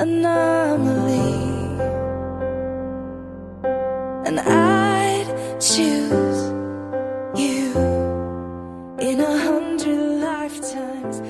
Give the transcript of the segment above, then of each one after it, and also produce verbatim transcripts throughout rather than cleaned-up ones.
anomaly, and I'd choose you in a hundred lifetimes.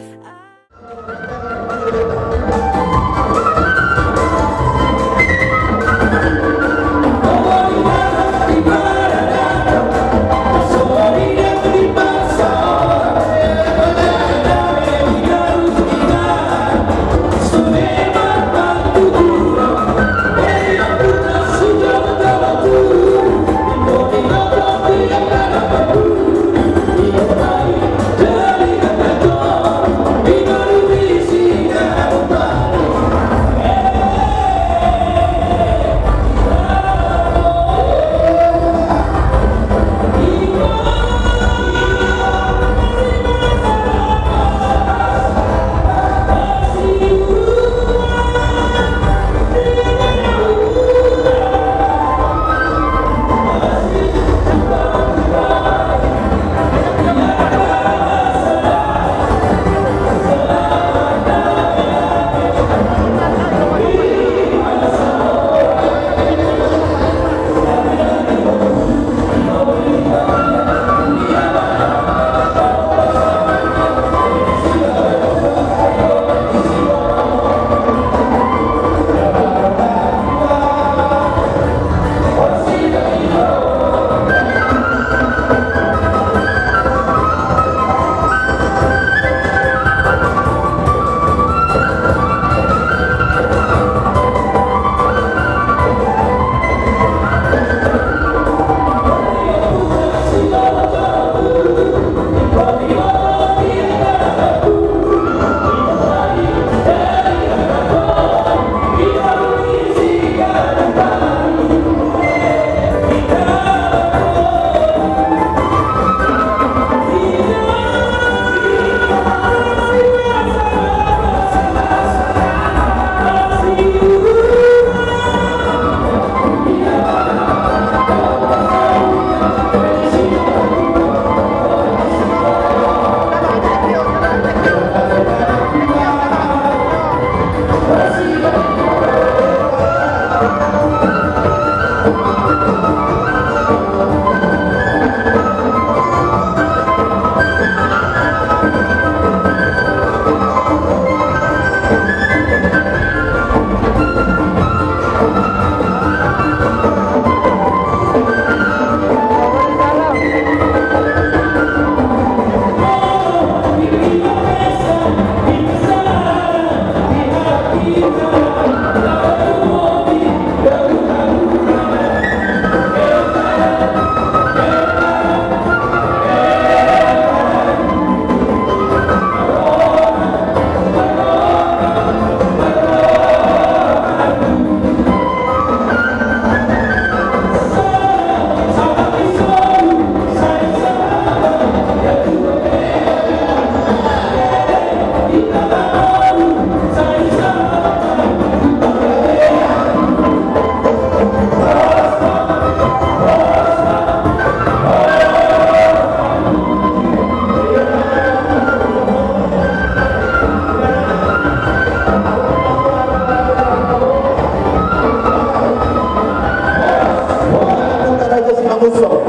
Raja Simangunsong,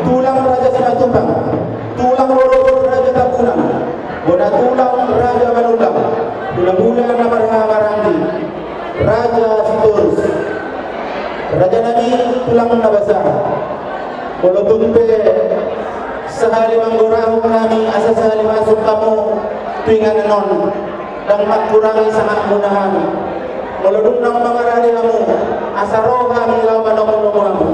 tulang Raja Simatupang, tulang rorobot Raja Tambunan, bona tulang Raja Manullang, hulahula na marhahamaranggi, Raja Sitorus, raja nami tulang na basa. Molo tung pe sahali manggorahon hami asa sahali masuk hamu tu inganan on, ndang mangkurangi sahatmuna hami. Molo dung naung mangarade hamu, asa ro hami laho manomunomu hamu.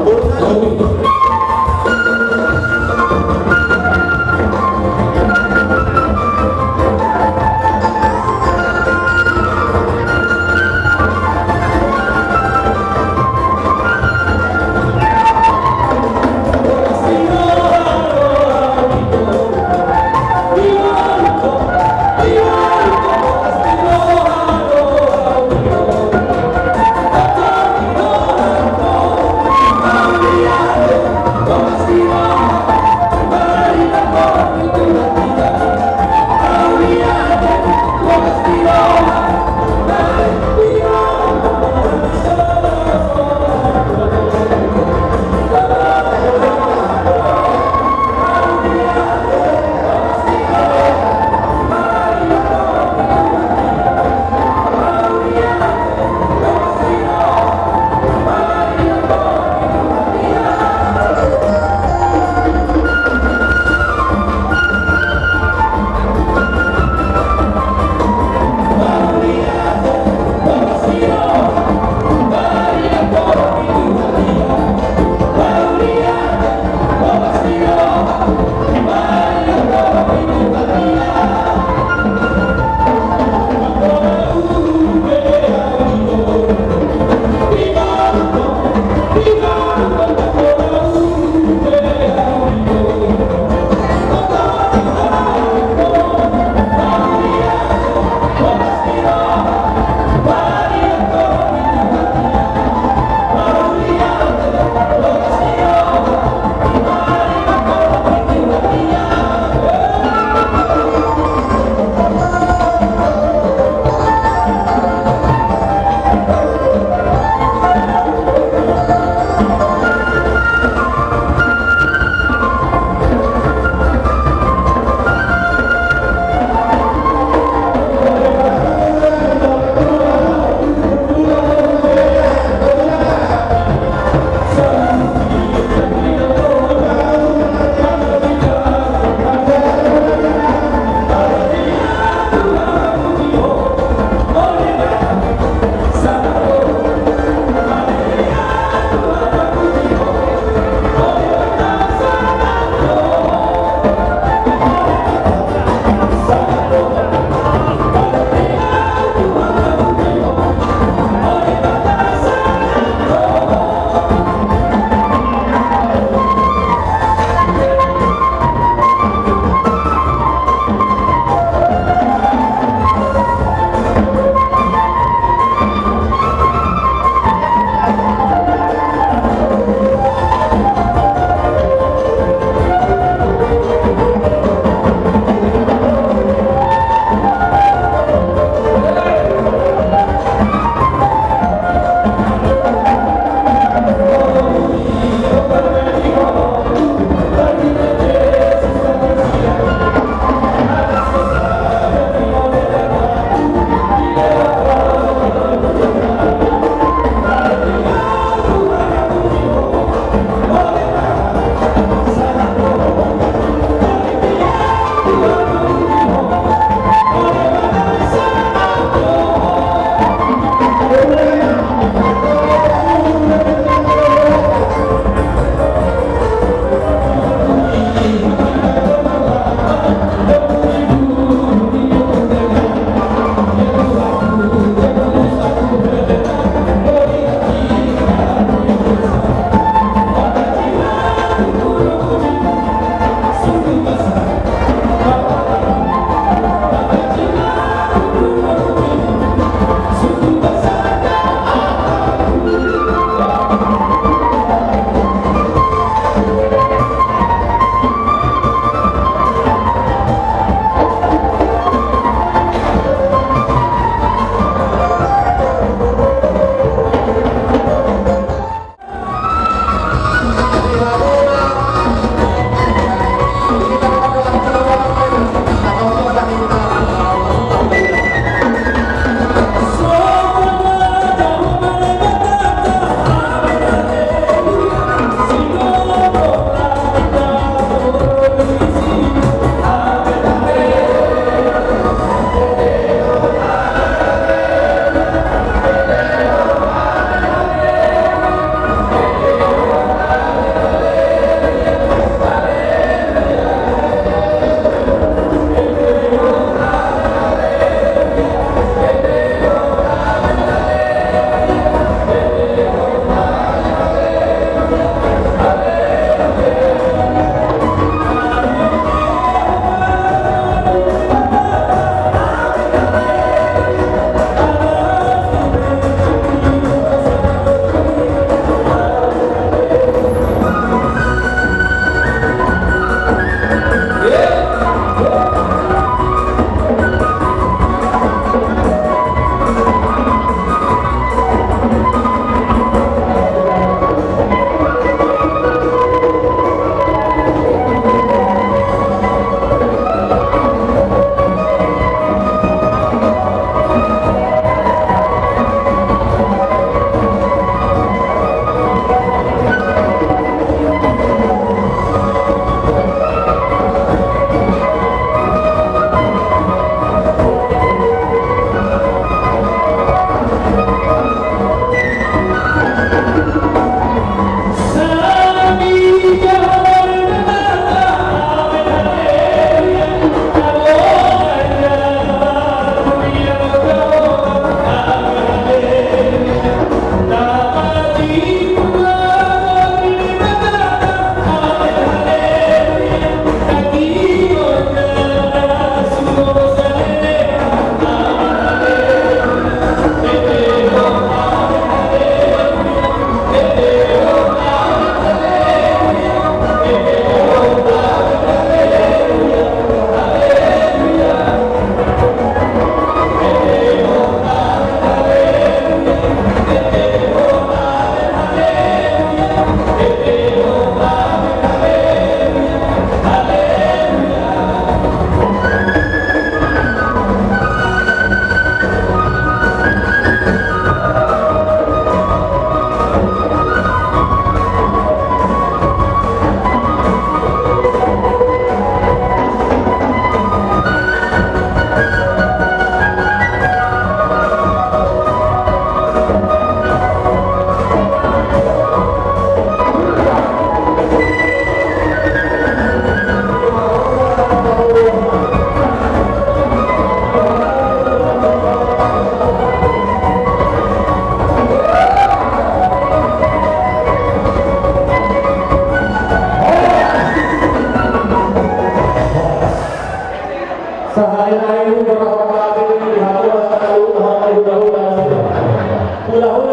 Hula-hula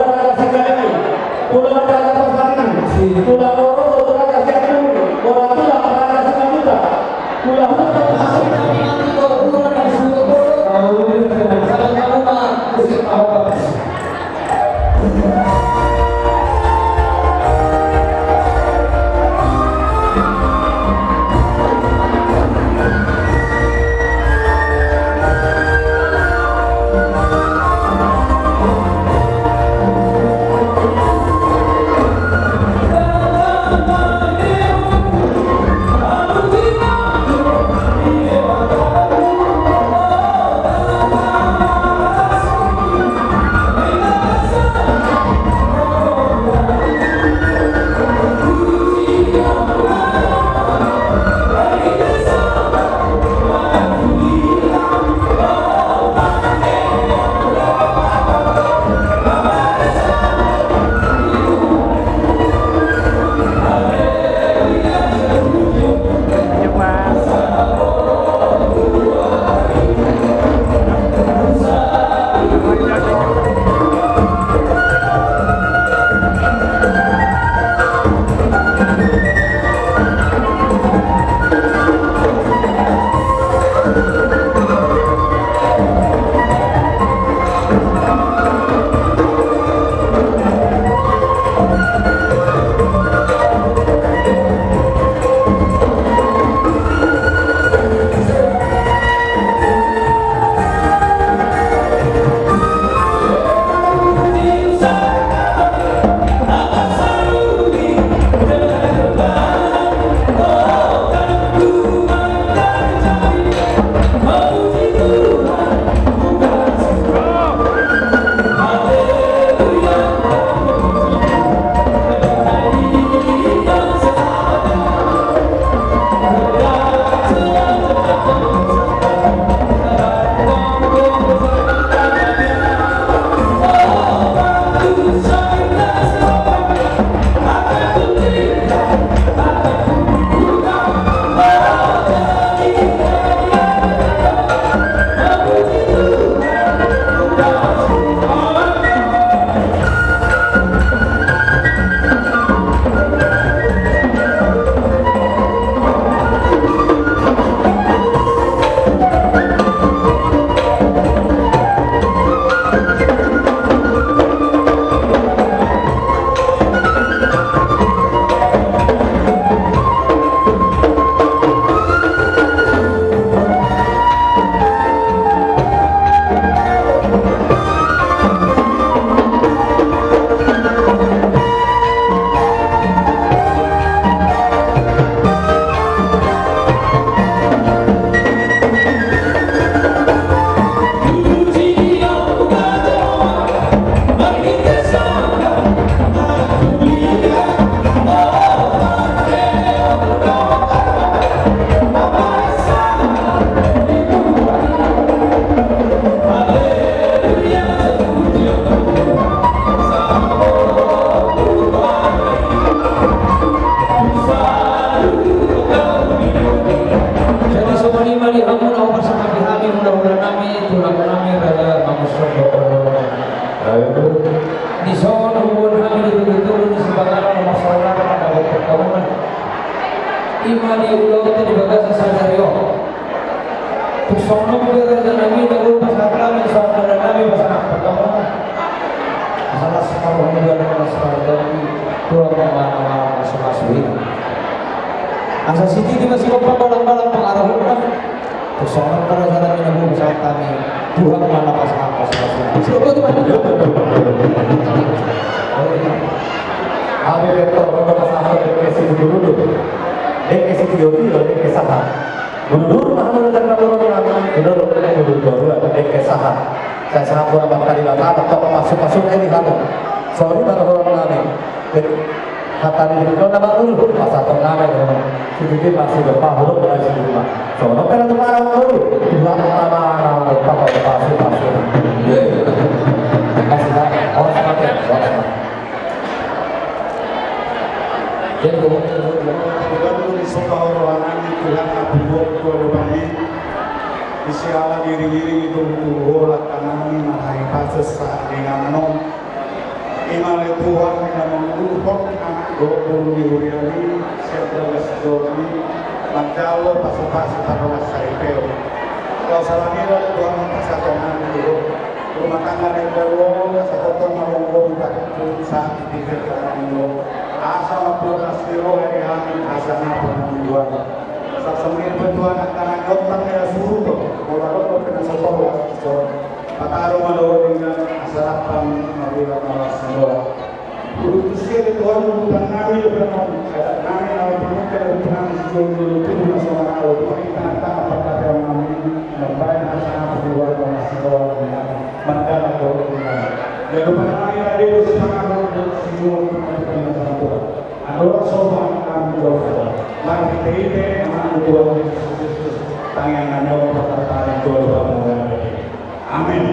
raja Singgalang, hula-hula raja Pasaribu, hula-hula raja Sianjur, hula-hula raja Simanjuntak, hula-hula raja Simanjuntak. Jadi songon i ma di hamu na hupasahat hami hula-hula nami, tulang nami, raja Mangunsong dohot. Dison huboan hami di tudu-tudu ni sibagana na marsahit na mandapot hamuna. I ma di ulaonta di bagasan sadari on. Tung songon on pe raja nami, na boi pasahat hami songon dana nami pasahat hamuna. Asa las ma roha ni dana na marsahalak i, tulang ma na marmasu-masu i. Asa sititi ma sigompa, balang-balang pangarahutna. Tung songon on pe raja nami, na boi pasahat hami, Tuhan ma na pasahat, pasahat. Hami pe tor, ro pasahat dengke sitio-tio, dengke sitio-tio, dengke sahat. Buru-buru ma hamu na jala buru-buru, buru-buru, dengke sahat. Sai sahat bona banta di bata, banta pasu-pasu, eh, di hamu. Songon i ma roha nami. Hata ni dengke na baru, pasahaton nami. Sititi ma sigompa, huruk ma sititi ma. Songon on pe na tumara baru. Tulang ma na pasahat, pasu-pasu. Kasih, awas mati, awas mati. Jadi, gua mau, gua mau. Tuhan, lu di sopa roha nami, Tuhan, aku buat, gua lupa nih. Siala diiring-iring i tubu-tubu ho langkanami marhahipason sahat di na naeng. I ma ale Tuhan na mangudurhon anak dohot boru ni huriami sian bagas jolma i manjalo pasu-pasu parhorasan saripeon. Laos ala ni i ale Tuhan pasahaton nami tu ho rumah tangga na indahu on, asa tongtong ma lombo di tahi sahat di tingki tangan i, asa mambolas ni roha di hami hasangapon ni Tuhan. Sasongir pe Tuhan angka na niontang ni hasuhuton, molo adong dope na so tolhas dison, pataru ma dohot denggan asa rap hami marhula na las ni roha. Udutusi ale Tuhan, udutan nami dope on, adat nami na mampanungkun, udutan nami sijolo-jolo tubu na so manalo, Tuhan, i tangah-tangah partapeon nami, mambahen hasangapon ni roha na las ni roha, mandalan dohot denggan. Jala udutan nami na deba sipanganon dohot sinuan, Tuhan, Tuhan, Tuhan. Andorang so mangan hami dohot marhite-hite Anakmu Tuhan Jesus Kristus, tangiang nami on, patar-patar ni Tuhan Bapa. Amin.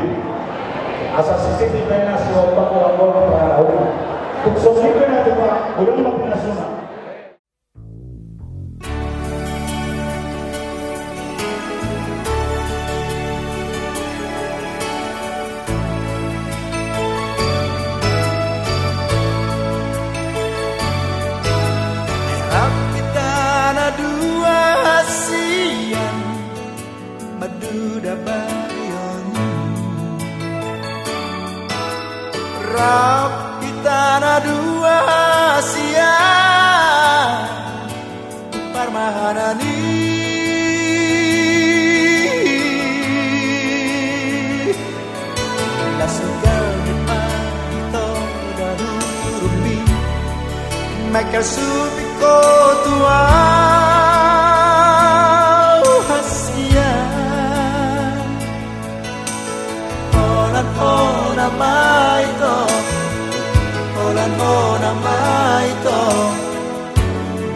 Asa sisip ni pena si ombak lawan parahuna. Tung songon i pe na tupa, godang ma pinasuna. Rap hita na dua sian Madura Bayon. Rap hita na dua sian parmahanan i. Las ni galmi ma ito darurupi, mangkal supik ho tu au hasian. Holan hona ma ito, holan hona ma ito,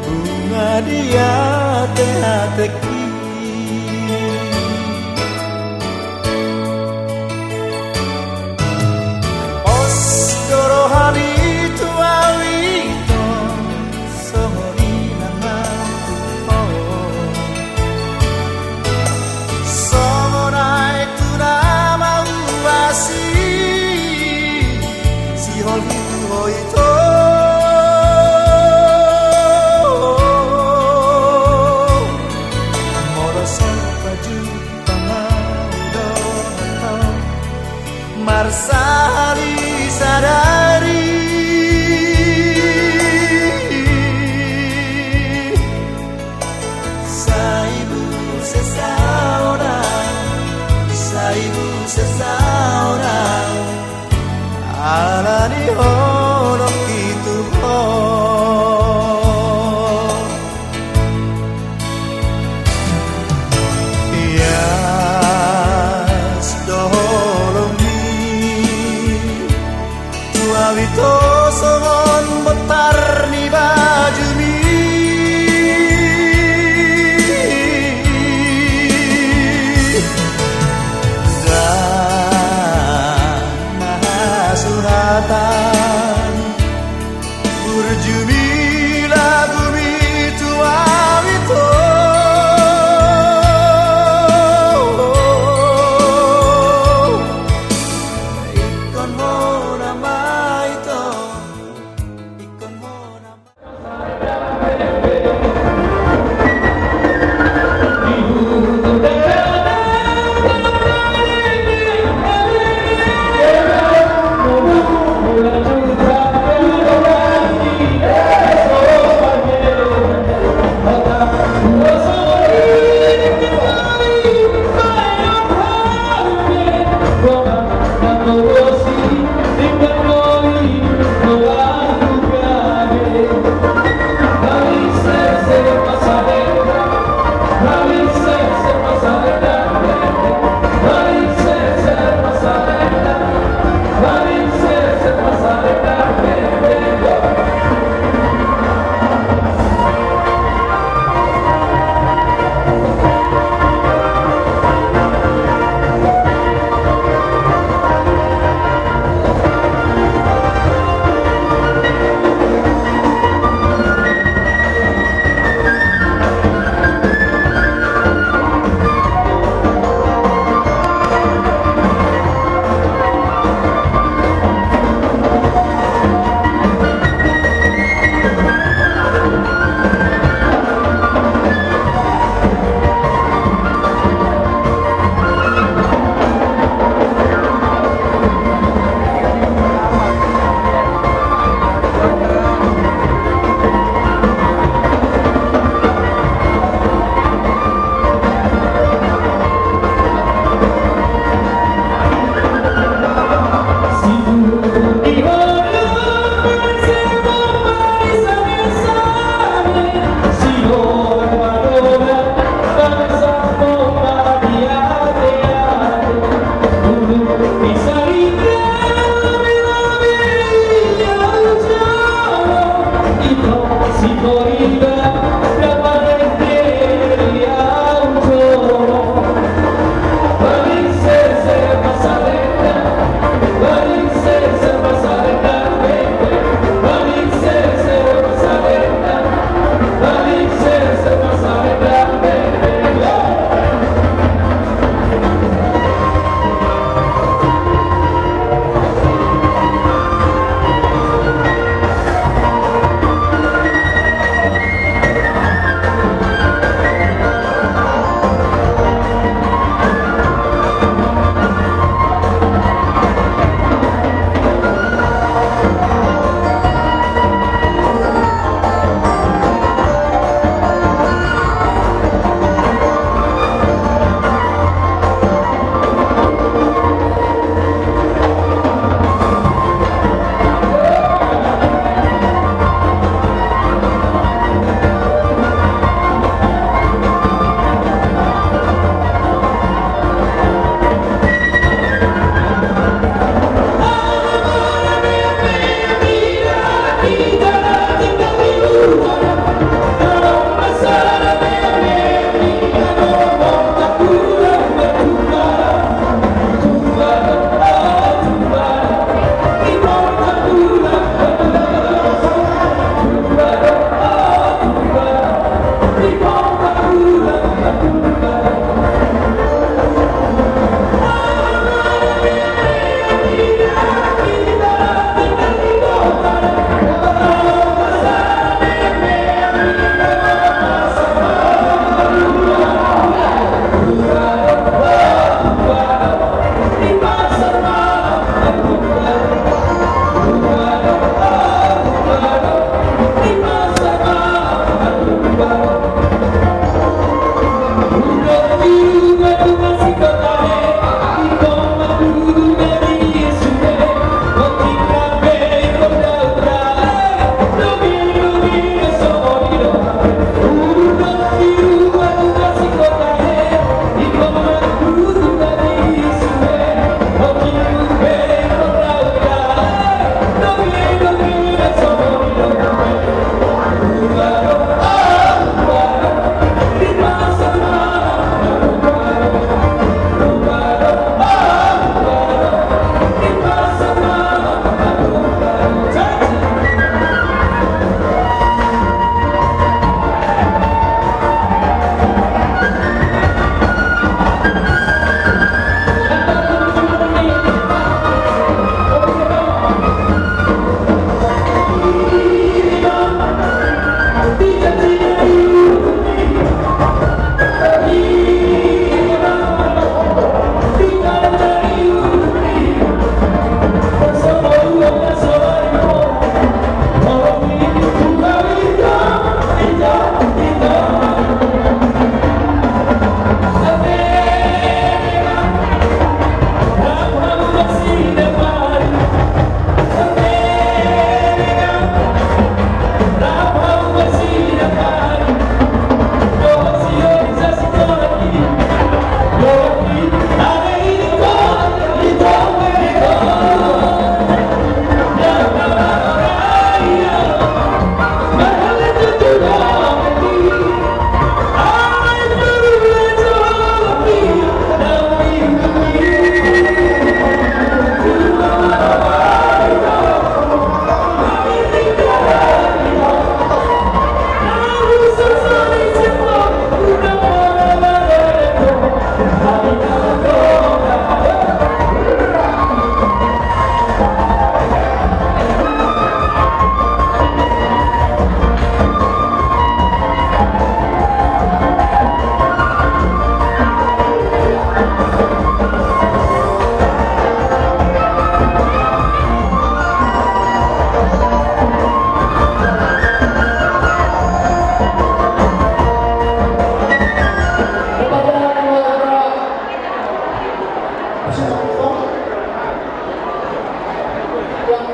bunga di ate-atek i. Pos do rohami tu au ito, songon i nang au tu ho. Songon aek tu na mauasi, sihol hita tu ho ito. Molo so pajumpang au dohot ho, marsahali sadari. Sai muse saonang, sai muse saonang, ala ni holongki tu ho. Ias do holongmi tu au ito songon bontar ni bajumi. Ndang mahasuhatan burju ni lagumi tu au ito. Ingkon hona ma ito, ingkon hona ma.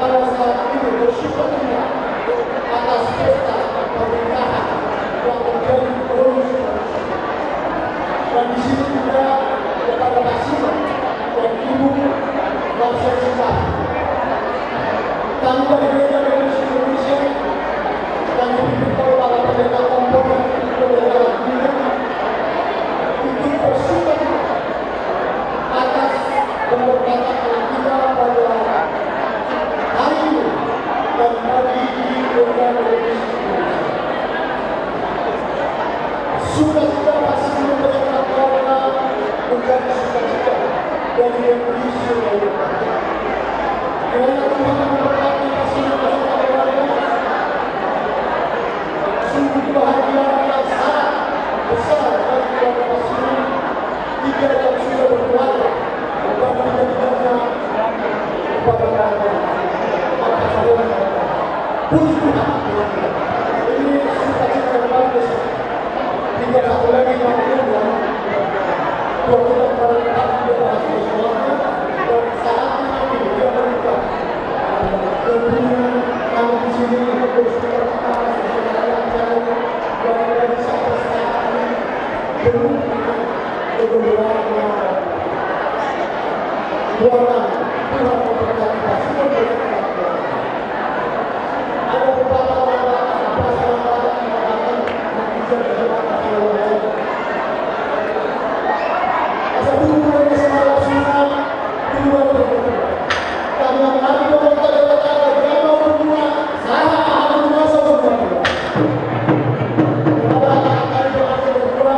Pada saat ini bersuka cita atas pesta pernikahan yang terjadi di Polres Sukabumi. Dan di sini juga kepada Pak Simon dan Ibu Marcel Sitahp. Kami dari Gereja Metodis Indonesia yang dipimpin oleh Bapak Pendeta Kompol dan Ibu Pendeta Lagina ikut bersuka cita atas pemberkatan anak kita pada hari ini dan pagi ini di Gereja Metodis Indonesia. Sukacita pasti membuat keluarga menjadi sukacita dari Indonesia. Kiranya Tuhan memberkati pasti membuat keluarga. Sungguh kebahagiaan yang sangat besar bagi keluarga pasti. Tiga yang sudah berkeluarga dan tiga-tiganya kepada keluarga. Maka saudara, puji Tuhan. Ini sukacita yang paling besar. Tinggal satu lagi yang kedua. Dua kita kepada Tuhan, dia berhasil semuanya. Dan saatnya nanti dia menikah. Tentunya kami di sini ikut bersuka cita, saudara yang jauh dari, dari sampai saat ini. Belum. Kebetulan, Tuhan, Tuhan memberkati pasukan berkat. Ada beberapa orang, pasangan yang akan mengajar jemaat Allah. Asal dulu mulai semangat semua, dulu ada berkat. Kami akan ambil beberapa dewata, jangan mau berguna, saya akan mengasuh semua. Kepada anak-anak kami yang akan berguna,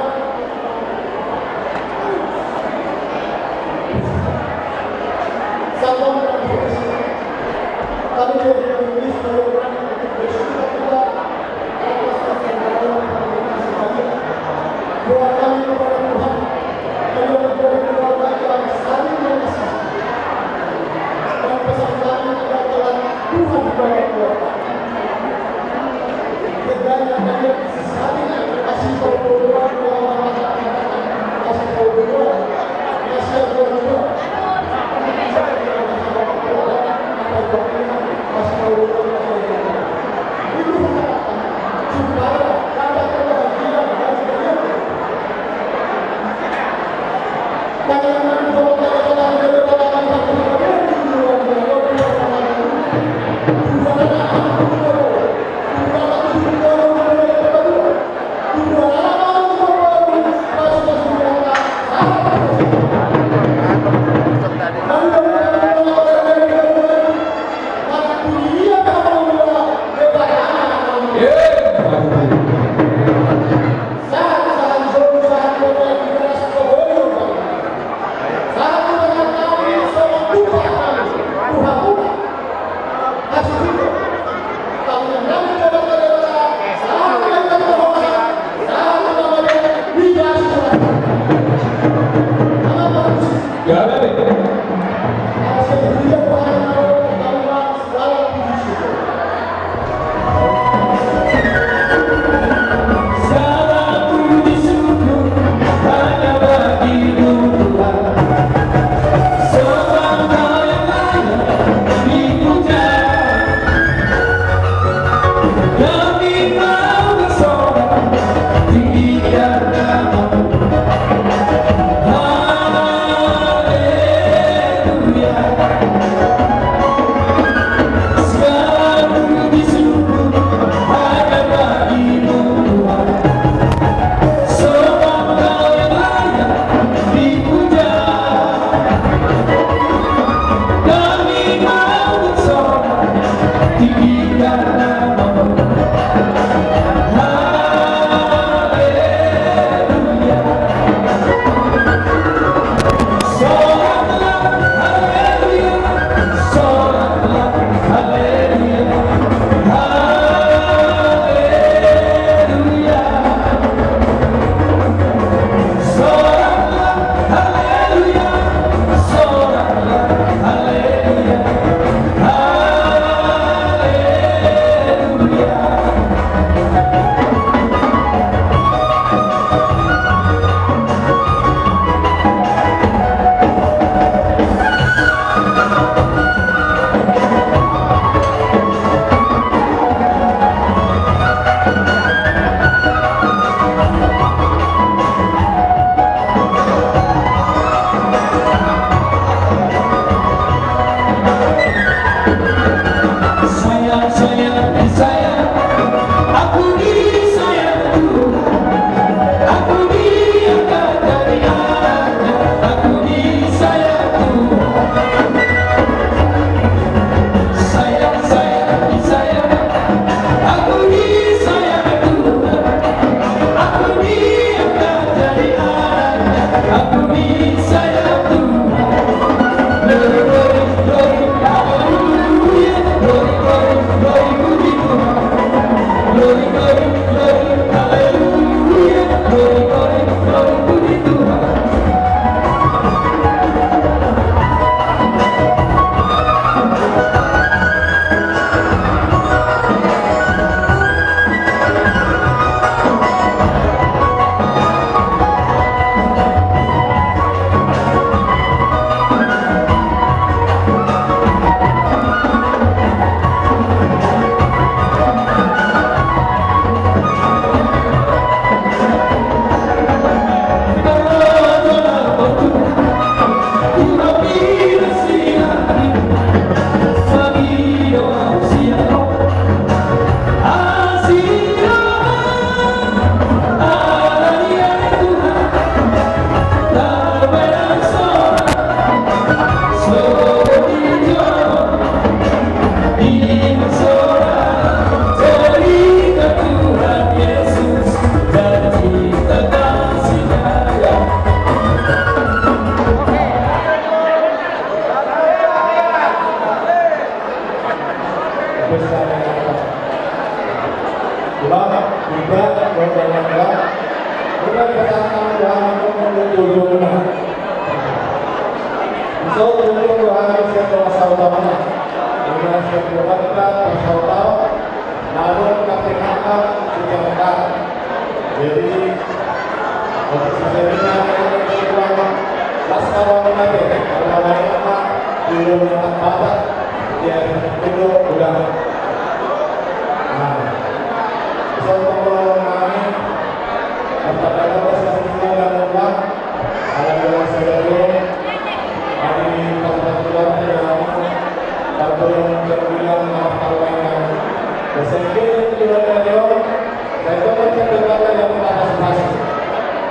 Ulang, tiga, dua, dua, dua. Bukan pasangan Tuhan untuk mendukung. Bisa untuk Tuhan, bisa kuasa utama. Dengan setiap kita, kuasa utama. Lalu, kita tinggalkan, kita tinggalkan. Jadi, untuk sejadinya, ini semua, las kalau nanti, kalau lain apa, di luar tempat, ya, itu udah. Nah, bisa untuk mengulangi, tempat ada, pas kasih semua dan ulang, ada dua saja dulu, ada di tempat keluar, ya, kalau yang terbilang, apa, kalau yang, ya, saya kira itu dulu, ya, Saya coba cek data yang partisipasi.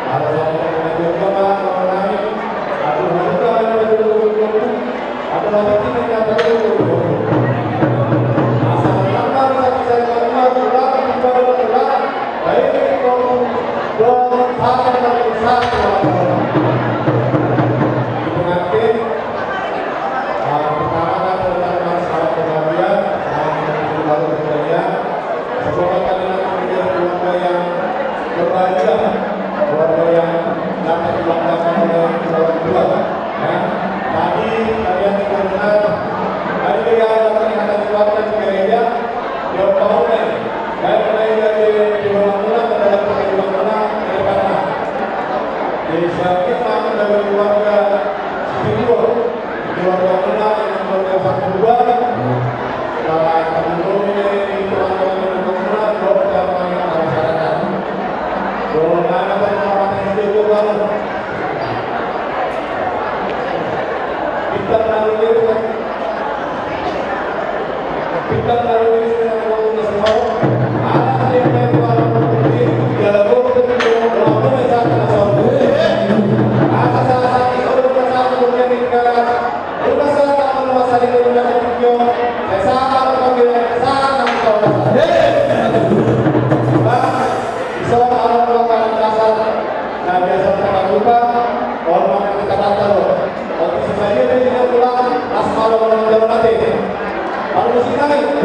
Kalau saya mengajukan mengenai aturan itu ada dua puluh dua puluh, aturan itu tidak ada dua puluh dua puluh. Asal nama bisa saya terima, surat, tiba, surat, baik itu berpasangan dan satu. Itu nanti, ah, pertama kan tentang masalah kebahagiaan, ah, baru kemudian Semoga kalian menjadi keluarga yang berbahagia, keluarga yang dapat dibanggakan oleh orang tua. Ya. Tadi kalian sudah dengar, tadi dia datang yang ada keluarga di gereja, dia tahu nih, dari mulai dari di rumah mula, dari rumah mula, dari mana. Jadi, saya kira dari keluarga Situmorang, keluarga mula, keluarga Sakuba, para teman-teman ini, teman-teman ini, keluarga mula, keluarga masyarakat. Keluarga apa yang orang itu kamu? Kita tahu dia. Nah, biasa kita buka, orang kita kata loh. Oke, sisanya dari kita pulang, asmara orang jauh nanti. Kalau musik naik.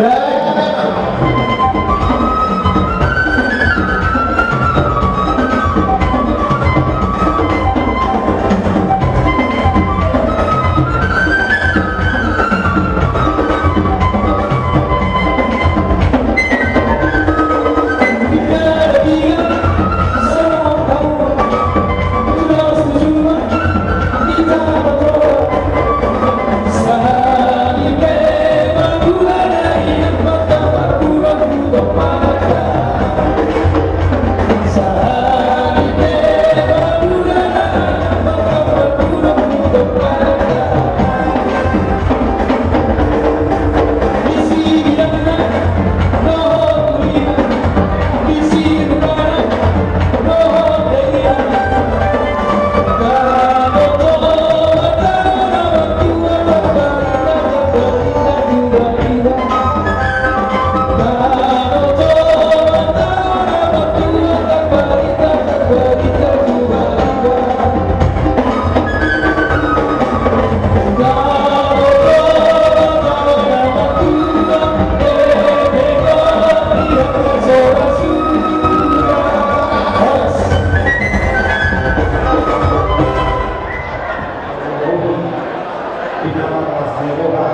Di nama las ni roha,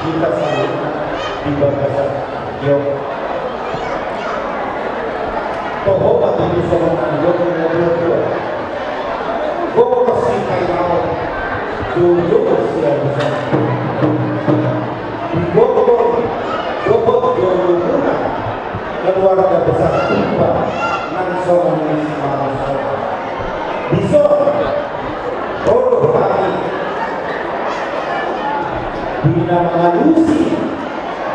hita saluhutna di bagasan, yo. Toho ma tutu songon na nidok ni natuatua. Gogo sipaimahon, joujou sialusan. Di gogo dohot joujou muna, keluarga besar Tumba, nang songon i si Maros. Dison, ro do hami di na mangalusi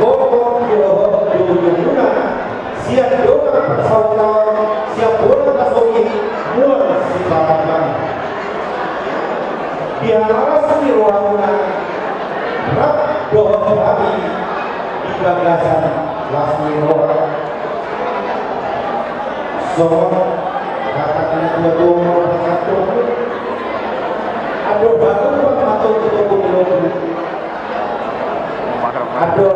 gogo dohot joujou muna, sian dongan parsaulian, sian bona na sogit, mual siparangan. Di las ni rohamuna, rap dohot hami di bagasan las ni roha. Songon hata ni natuatua, molo pasahat tu ahu, andor bagung ma togu-togu ni lombu. Andor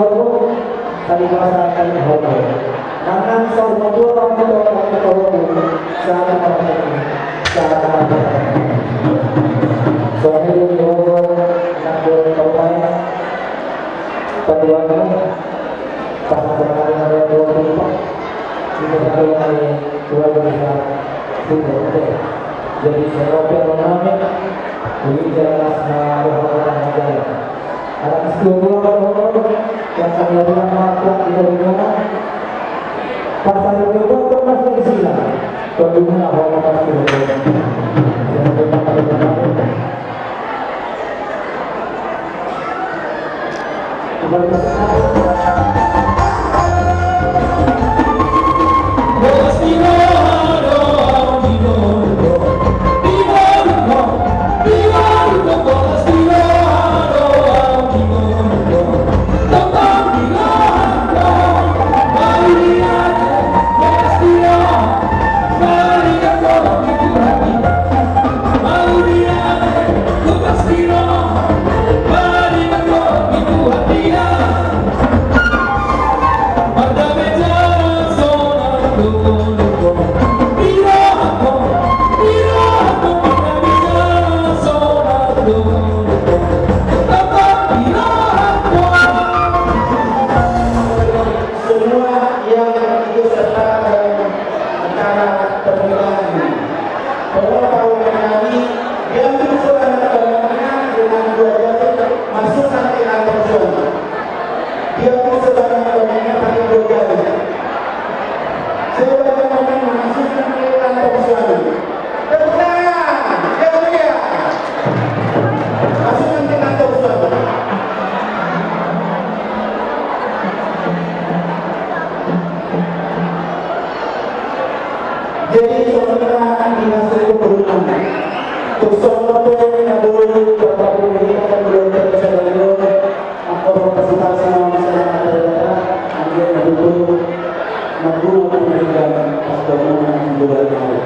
horbo, tali basa tali horbo. Nang nang saur matua, nang matua, nang matua horbo. Sahat ma horbo. Sahat ma horbo. Songon i do di horbo, nang horbo tau main. Paduan. Pasangan yang ada dua puluh empat. Kita satu lagi keluarga besar Sumber. Oke. Jadi, saya Robi Abang Mami, Wija Lasma Rohana Majaya. Anak sekolah dua puluh empat, yang saya bilang mantap di rumah. Pas ada dua puluh empat masuk di sini. Kedua, apa masuk di rumah? Jadi, sebenarnya dinas lingkungan. Terus, sampai ada beberapa pemerintahan belum tersadar. Maka, partisipasi na masyarakat daerah, anggiat na tutu, na guna pemerintahan, pas gabungan, gubernur.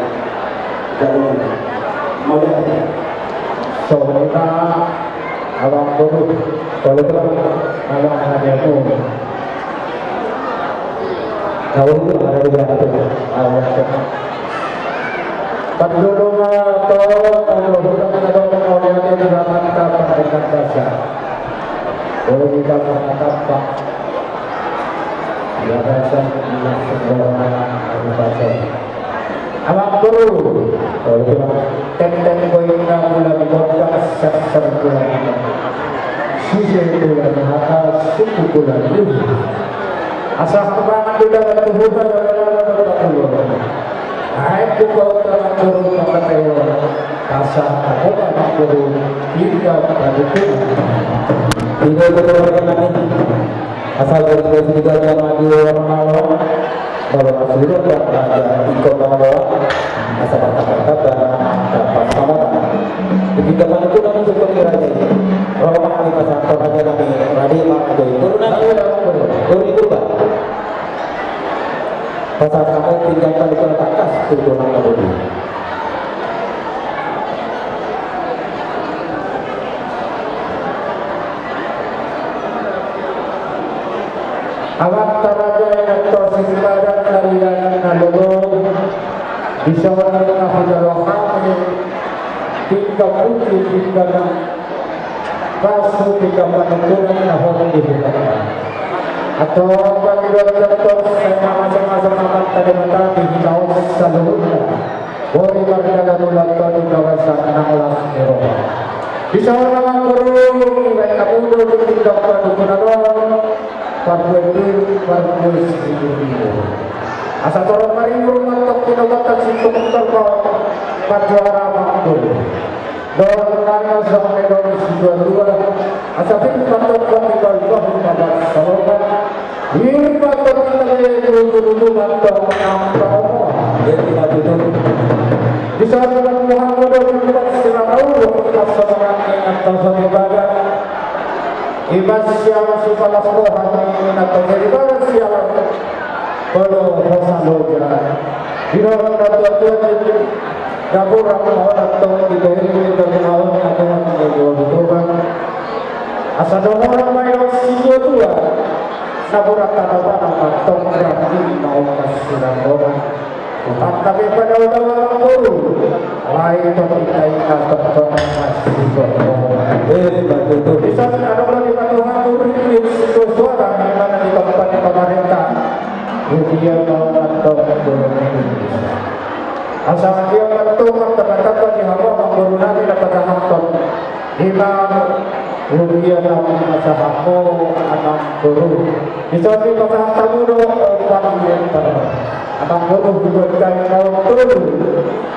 Gabungan. Mauliate. Songon i ma, abang boru, kalau itu kan, abang anak dia tu. Kalau itu kan ada di dalam tu. Ah, ya, ya. Parjolo ma, tolong, kalau bukan ada orang mau lihat di dalam mata, pandekan basa. Boleh kita mengatakan, Pak. Ya, basa, langsung bawa, bawa basa. Amang boru, tenteng boina mula di gondang, serser mula di gondang. Sise mula di hata, suku mula di luhut. Asa humangan di dalam tubuh, dalam dalam dalam tubuh. Ae ku bau tangan boru maka tewa. Asa aku amang boru, tidak pada tubuh. Tidak betul. Asal dari tiga jam lagi orang awal, kalau masih hidup, tak ada ikut bawa, asal tak ada, tak ada, tak ada, sama tak. Di tiga mana pun aku seperti raja ini. Romo kami pasang kau raja kami, raja mah ada itu. Turunan dia, turun itu, Pak. Pasang kamu tinggal kali kalau takas, tuh tulang kamu. Amanta raja i, na tor sisipadan na liat na lolo, di son na hujalo hami, tingka putih, tingka na palsu, tingka panungkunan na horong di hutana. Antong pangidoan antong, sai na masa-masa amanta Debata di hita on saluhutna. Boi mardalan ulang toni gabasan nang las ni roha. Di son amang boru, baen hamu do di tingka panungkunan on, parbue-bue, parbue sibur-bibur. Asa torop maribur mantong pinobotan sintong torop marjuara amang boru. Dohot nang songon na nidok ni situa-tua, asa pir mantong pamibal bahu mabar saloban. Irba tong tabe dulu-dulu mantong ampa omo. Irba tutu. Di son na muha mudo di tempat sirarau, pas semangat ingat tasa di badan. Ibas siang sipalas roha ingat tasa di badan siang. Polo hosa loja. Di dalam dapur tuan dapur aku mau datang di dalam dapur mau datang di dalam rumah. Asa dong orang main situa-tua. Saburat tanah-tanah mantong berarti mau kasih orang. Tapi pada udah orang guru. Lain tapi kain atau orang masih orang. Eh, betul. Di saat ada orang di Tuhan guru di suara di mana di tempat pemerintah. Dia mau mantong guru Indonesia. Asa dia mantong kata-kata di hawa guru nami dapat hantam. Imam, kemudian Imam Masahamu, Imam Guru. Di samping Masahamu do, Imam Guru. Imam Guru juga dari kaum dulu.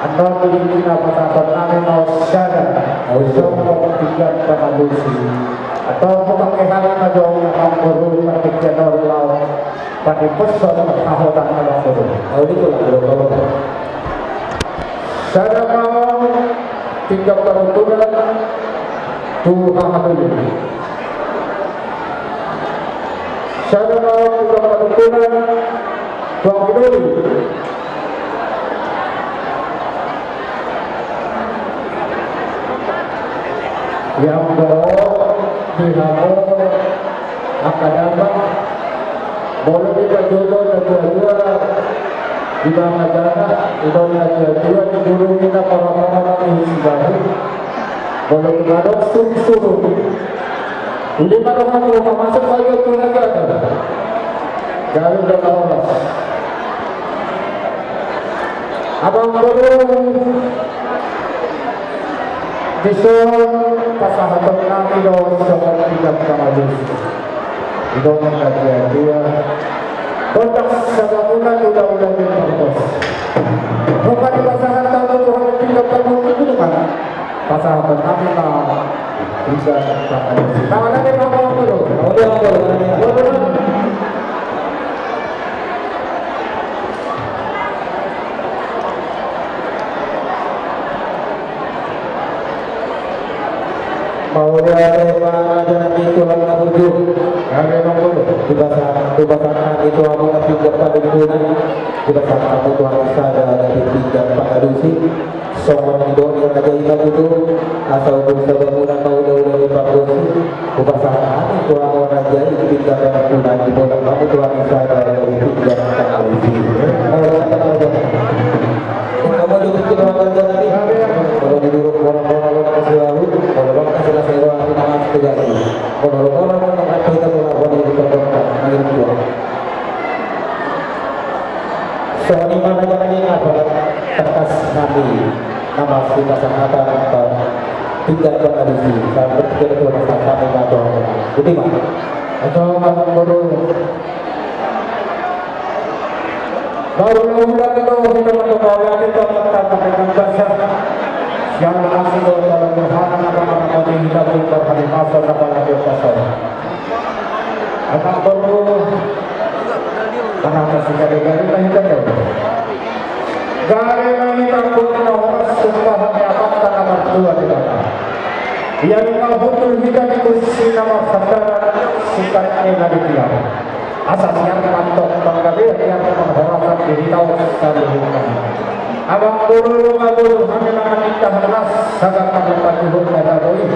Atau di mana Masahamu nami mau sadar. Mau sombong tiga tanah lusi. Atau pakai hal ada Imam Guru, pakai channel laut. Pakai pesan, kahotan Imam Guru. Oh, itu lah, kalau, kalau. Sada ma tingka panungkunan tu haha doli. Sada ma tingka panungkunan tu haha doli. Yang bawa di hamu angka damang. Molo di pajolo na dua-dua di bangajana, idon na dua-dua di guru mina para-para na di sibahu. Molo di madok suru-suru. Uli madok aku, masuk lagi aku lagi ada. Galu dan oras. Abang boru. Dison pasahaton nami do songon tiga pangalusi. Idon na dua-dua. Botak sabangunan ula-ula di pangkos. Rupa di pasahat tamu Tuhan tiga pangalusi. Pasahaton nami ma tiga pangalusi. Nama nami ma boru. Boru. Boru. Mauliate ma raja nami Tuhan na burju. Dipasahat, dipasahat hami tu hamuna pinggan panungkunan. Dipasahat hamu tu hami sada na pinggan pangalusi. Songon nidok ni raja i ma tutu, asa udur sabangunan ma ulaula ni pargonsi. Hupasahat hami tu hamu raja i pinggan panungkunan, dibolak hamu tu hami sada na pinggan pangalusi. Mauliate ma raja nami. Molo diduruk mora-mora, molo dikasih lalu, molo dikasih nasi roa, kita masuk ke dalam. Molo mora-mora, molo kita mora-mora, molo kita mora-mora, molo kita mora-mora. Songon i ma raja nami, tangkas hami na marsipasahat pinggan pangalusi. Sampai kita tu pasahat hami ma tu hamuna. Boti ma. Atau malam boru. Baru na ulang do hita mangkawali hita mangkatangkap dengan basa. Sian na asing do dalam rohana na pangaramoti hita pun berhari masa na pangaramoti basa. Anak boru. Karena kasih kade gari na hita do. Gari na hita pun na horas sumpah ni anak na martua di bata. Ia lima hutul hita di kursi na marsandaran singkat ni na di tiang. Asa sian mantong panggabean, sian manghorasan di hita on saluhutna. Abang boru, luma boru, hami mangan indahan las, sagat na patihut na tabo i.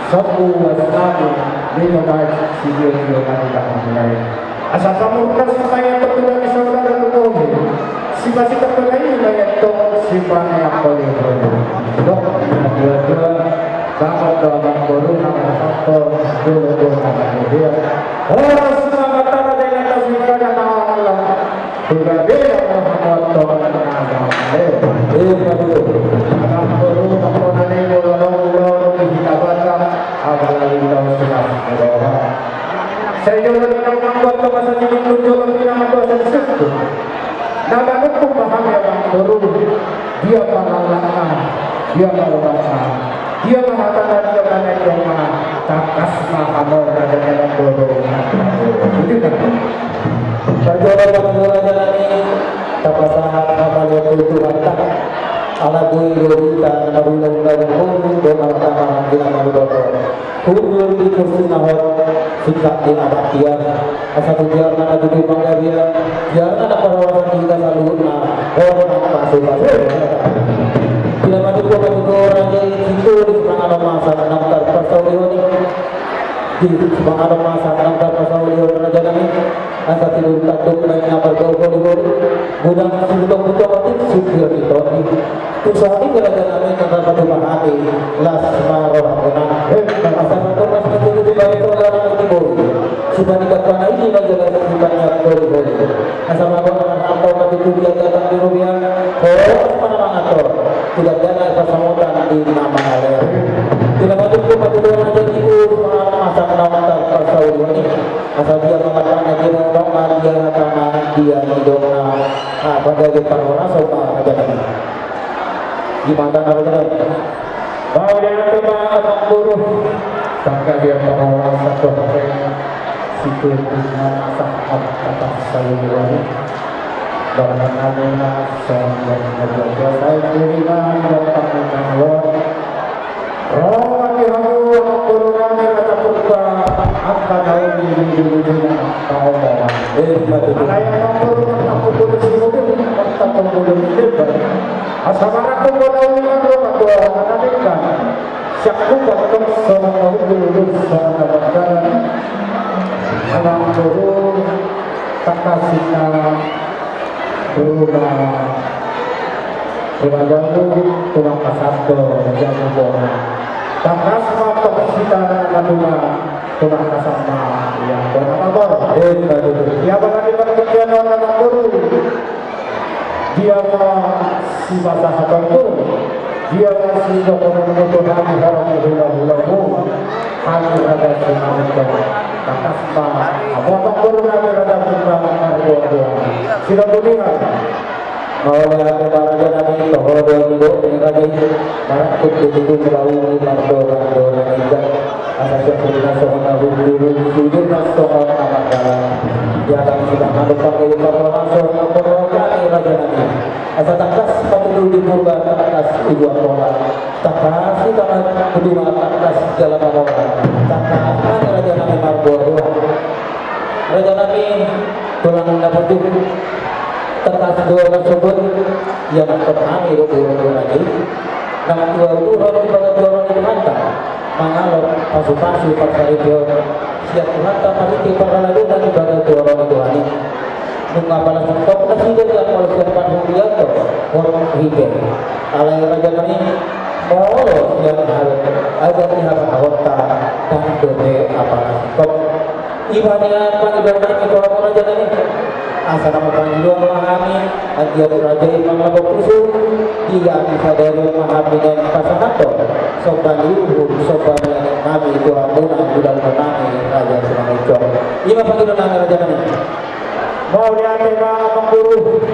Sombu uas nami, lino baik, sitio-tio nami tahan mulai. Asa pamurnas ma i antong tu hami saudara tu bohi. Sipasitak ma i ma i antong sipaneang holi-holi. Dok, na dua-dua, bangun do abang boru na marsanto, dulu-dulu na marmudia. Horas ma matara dengan tasik kada malam. Sudah beda ma hamu antong na abang. Eh, eh, aduh. Abang boru, ampona ni boru, boru, di hita Batak, apalagi tahu sudah berdoa. Sai jolo di na manguat tu masa ni minggu jolo di na manguat tu masa ni minggu. Na manungkun ma hami abang boru. Dia ma langkatna, dia ma oratna, dia ma hatana, dia ma nidokna. Tangkas ma hamu raja ni abang boru. Betul kan? Parjolo ma raja nami, tapasahat hami ma tu Tuhanta. Ala boi do hita na marulaon-ulaon boru, do martama hami na marudoto. Hundul di kursi na hot, singkat ni anak tiang. Asa tu tiang na maju tu panggabean, tiang na parhorasan di hita saluhutna, hot na pasu-pasu. Di na maju tu panggabean raja i, situ di panganon masak, na tarpasaulihon i. Di panganon masak, na tarpasaulihon raja nami. Asa tidur tanduk na i na mardohot holi-holi. Godang sibutong-butong otik, sipir ni tondi. Tu songon i raja nami, na tarpatupa hami, las ma rohamuna. Asa matornas ma tutu di balik roda na di boi. Sipaningkat panai di na jelas sipaningkat holi-holi. Asa matornas ma tutu di atas di rupiah. Horas ma na mangator. Tidak ada na pasamotan di na mangalean. Tidak patut ku patut orang jadi ku, masak na tarpasaulihon i. Asa dia mangatakan dia mau dia hatana dia nidokna. Ah, pada dia parhorasan ma raja nami. Di mata na raja nami. Mauliate ma abang boru. Sangka dia parhorasan tu hapeng. Situ di na masak na tarpasaulihon i. Barang na nuna songon na jua-jua sai kiri na nuna. Roha ni hamu boru nami Raja Purba, angka daun di bulu-bulu na angka omongan. Eh, betul. Alai abang boru na pukul si mobil, angka pukul di depan. Asa marangkup bola ulang roha tua anak ikan. Siap kupat kok songon na hundul, songon na bangkalan. Abang boru, tangkas na Ruma, ruma jabu, tulang kasando, jabu bona. Tangkas ma tong sita na ruma, tulang kasama, ia bona mabor. Eh, baru. Ia bona di partingkian orang boru. Dia ma si masa hatongku. Dia ma si dokonon motor hami harap hula-hulamu. Hami raja Simanjuntak. Tangkas ma. Apa-apa boru hami raja Simanjuntak. Sila kuningan. Mauliate ma raja nami, toho do nidok ni raja i, marangkup di tutu melaui mardongan-dongan ikan, asa siap hudina songon na hundul, sudut na songon na manggalang. Di atas sidang anu pakai di parlomaso, na porlo kami raja nami. Asa tangkas patutu di Purba tangkas ujua pola, tangkas i tama puduma tangkas jala mamora, tangkas hami raja nami marboa-boa. Raja nami tulang na burju, tangkas do na sogot, ia nangkon hami do burung do nami. Nang tua uduron di bagas joro ni Tuhanta, mangalap pasu-pasu parsaripeon sian Tuhanta, marhite parhalado na di bagas joro ni Tuhan i. Nunga pala singkop nasida di angka sian parhuriato, hot hipe. Alai raja nami, molo sian hal, agar ni hal hahonta, tando pe apala singkop. Ima nian pangidoan nami tu hamu raja nami. Asa na marpangidoan ma hami, anggiat raja i mangalap pusu, di hami sadari on ma hami nian pasahathon somba ni uhum, somba ni anak nami tu hamuna, hula-hula nami, raja Simanjuntak. Ima pangidoan nami raja nami. Mauliate ma amang boru.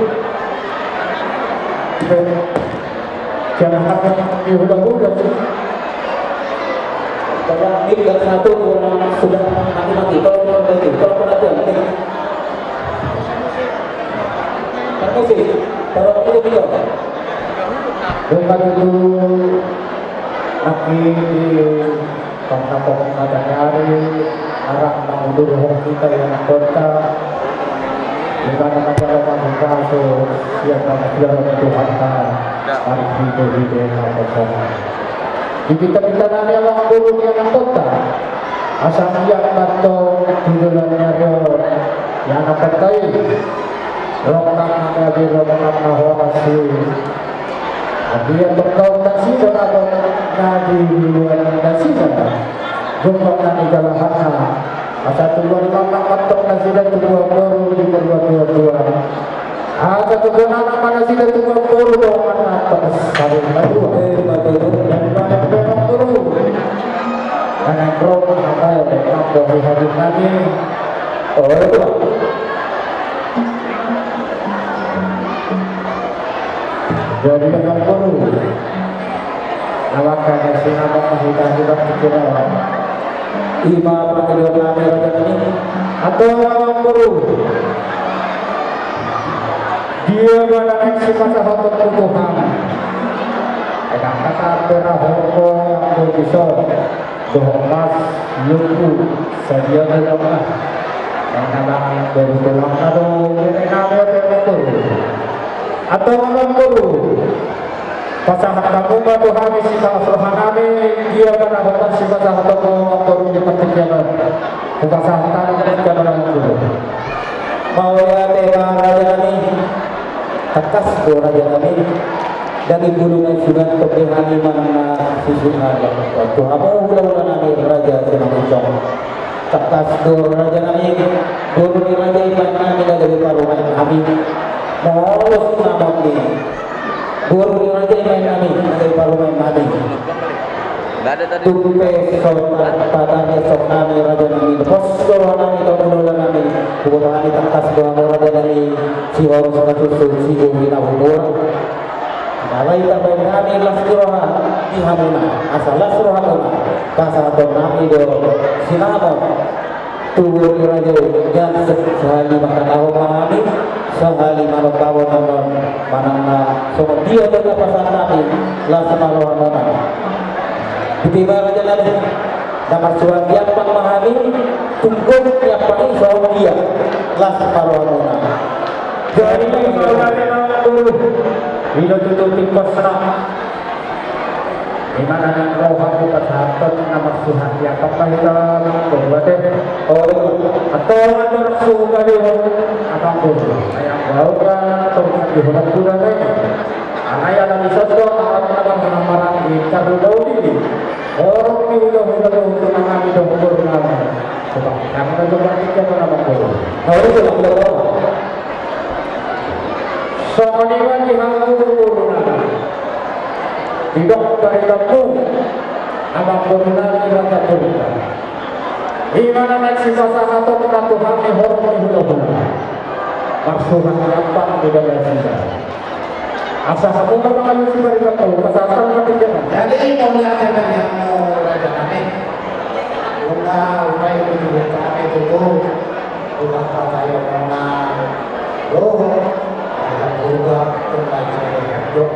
Jangan hanya di hula-hula sih. Tolong mic yang satu kurang, sudah mati-mati. Tolong perbaiki, tolong perhatian. Permisi, tolong itu video. Bukan itu. Maki di tongtong-tongtong na tangari, arah mangudurhon hita ia na kota. Di mana masalah pasu-pasu, sian na masalah Tuhanta, marhite-hite na kosong. Di pinta-pinta nami amang boru ia na kota. Asa ia mantong tujuan na ro, ia na kota i. Rongkap na gabe, rongkap na horas i. Anggiat tongtong nasida na di uluan nasida, jombang na nigalahanna. Asa tubuan ma amang mantong nasida tubuan boru di martua-tua. Asa tubuan anak ma nasida tubuan boru dohot anak tangkas saur matua. Ima tutu. Ima tutu. Ima tutu. Anak ro ma hata, anak ro di hati nami. Oh, itu. Jadi dengan guru. Awak kagak sih, apa masih tadi waktu kira. Ima pangidoan nami raja nami. Atau awak guru. Dia mana si masa hotok kebutuhan. Enak kata berahoko yang berbisok. Dohot mas, luku, sadia do jolma. Nang na mangan boru tulang na do, bere na do, bere na do. Antong amang boru. Pasahat hamu ma tu hami sipalas roha nami, dia ma na hot sipasahat hamu amang boru di partingkian on. Hupasahat hami di partingkian on amang boru. Mauliate ma raja nami. Tangkas do raja nami. Daging bulu na isunat topi hami manang na susu hami. Tu hamu hula-hula nami raja Simanjuntak. Tangkas do raja nami. Boru ni raja i ma nami na gabe parumaen nami. Molo sinamot ni boru ni raja i ma nami na gabe parumaen nami. Tung pe so tarpatani so nami raja nami, pos do roha nami tu hula-hula nami. Huboto hami tangkas do hamu raja nami, sihohom na sunsut, sigohi na humur. Alai tabaen hami las ni roha di hamuna, asa las rohamuna pasahaton nami do sinamot. Tu boru ni raja i, jala sahali manghatahon ma hami, sahali manombahon on, manang na songon dia do na pasahat hami, las ma rohamuna. Di pe ma raja nami, na marsuan di ampang ma hami, tung gok di ampang i songon dia, las ma rohamuna. Jadi, di ma raja nami, i do tutu tingkosna. Di mana na roha hupasahathon na marsuan di ampang ma hita, pembuat e. Oh, atau ada rasul kali, apa pun. Ayam bau kan, atau kan di huruf kuda kan. Anak yang nanti sosok, anak-anak yang marah di kadu bau ini. Orang di hula-hula itu, itu nama di dokter nama. Coba, kamu kan coba tiga nama pun. Tahu itu nama apa? Songon i ma di hamu boru nami. Didok baritamu, amang boru nami raja Purba. I ma na naeng sipasahaton na tu hami horong ni hula-hula. Marsuan di ampang di dada sida. Asa hamu ma mangalusi baritamu, pasahaton ma di jaman. Jadi, mauliate ma di hamu raja nami. Nunga, nunga i di hami tutu. Ulang patayo nona. Dohot. Ada purba, tumba jaya jok.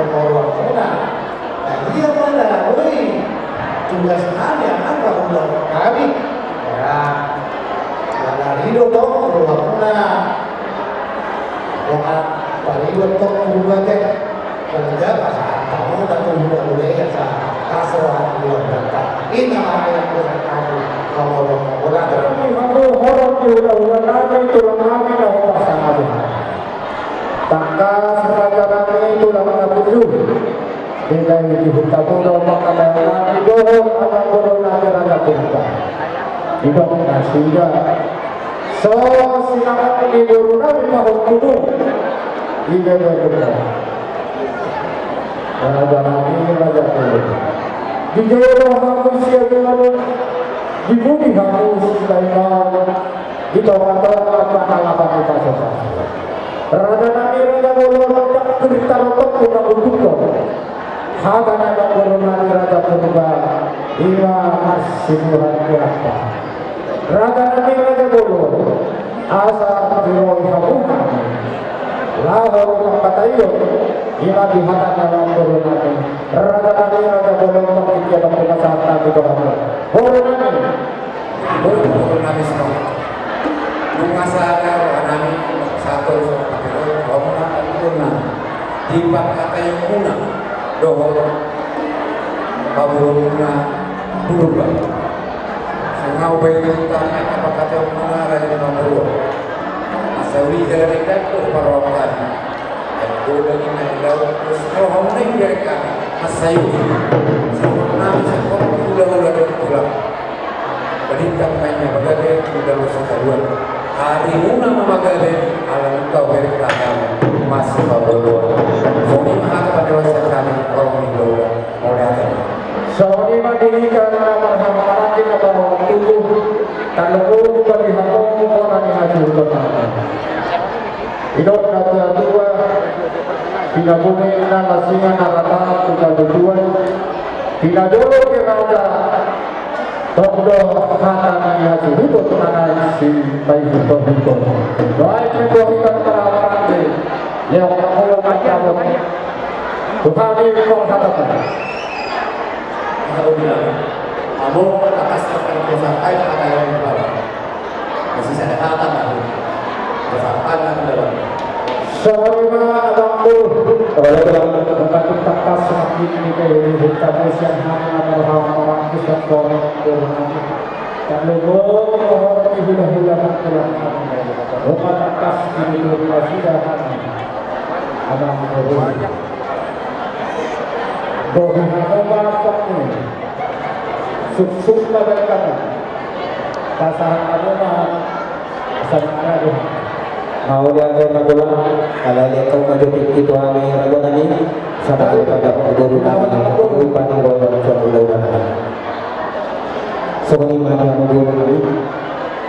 Rohamuna. Nah, ia mana, oi, tugas nami, angka undang nami. Ya, mana rido tong rohamuna. Wah, parido tong Purba te. Kerja pas tamu tak undang, undang ya sa. Kaso hati undang tak. Ina yang kuat aku. Kalau mau, mau, mau, mau. Kami hamu horong di undang-undang nami, tulang nami, na ho pasangabu. Tangkas raja nami tulang na burju. Denggan i di huta Budo, mangkataion nami dohot amangboru nami Raja Purba. Didok nasida, so sinamot ni boru nami pahompu. Ibe boru nami. Raja nami Raja Purba. Dijolo hamu siamun, dibuni hamu sibaenon. Di tonga-tonga pangalapan ni paso-paso. Raja nami Raja Bolon, tak cerita rotok puna utuko. Hata na nang boru nami Raja Purba, ima marsibuhan ni apa. Raja nami Raja Bolon, asa tiroi hamu nami. Laho mangkataion, ima di hata na nang boru nami. Raja nami Raja Bolon, tak cerita rotok puna sahat nami dohot hamu. Boru nami. Boru nami semua. Nunga sada roha nami, satu sama pakai roha, roha nami, boru nami. Di pangkataion muna, dohot paboruon muna, Purba. Sanga ubai kita, pangkataion muna, raja di paboruon. Masa uli jalan ikan, tuh, parokan. Goda ni na i lau, terus roha muna i dari kami, masa i. Sama nami, sama hula-hula dan tulang. Balintang ma i na magabe, uda masa kaduan. Ari muna ma magabe, ala engkau beri katamu, masa paboruon. Soni ma hata padewasan kami, orang ni hula-hula, mau datang. Soni ma di hita na marhaha-maranggi na baru tubuh, tanda tubuh bagi hamu, orang ni hati utama. Didok na tua-tua, pinabuni na lasingan na rata tu padutuan, pinajolo ke raja, tong do hata ni hasuhuton na naeng sipaihuthon-huthon. Dohot pe bohitan parangparangge, leok na molo mangkabot. Tuhan i mangkatahon. Aku bilang, kamu atas apa yang saya sampaikan, apa yang dibawa? Masih sada hata, Pak. Bersama dengan dalam. Songon i ma, Abang Boru. Kalau dalam, mengkatung tangkas semakin di P D H K sian hami na marhaha-maranggi, sian Boru nami. Tarlumobi di hula-hula nang tulang nami. Nunga tangkas di tulang nasida hami. Abang Boru. Boru nami, Abang Boru. Suksuk na baik kata. Pasahat hamu ma, pasahat hamu. Mauliate ma tulang, alai lean hamu ma jo tingki tu hami raja nami, sada hali pandapot ni boru nami, rupani boru nami, suang boru nami. Songon i ma di hamu boru nami,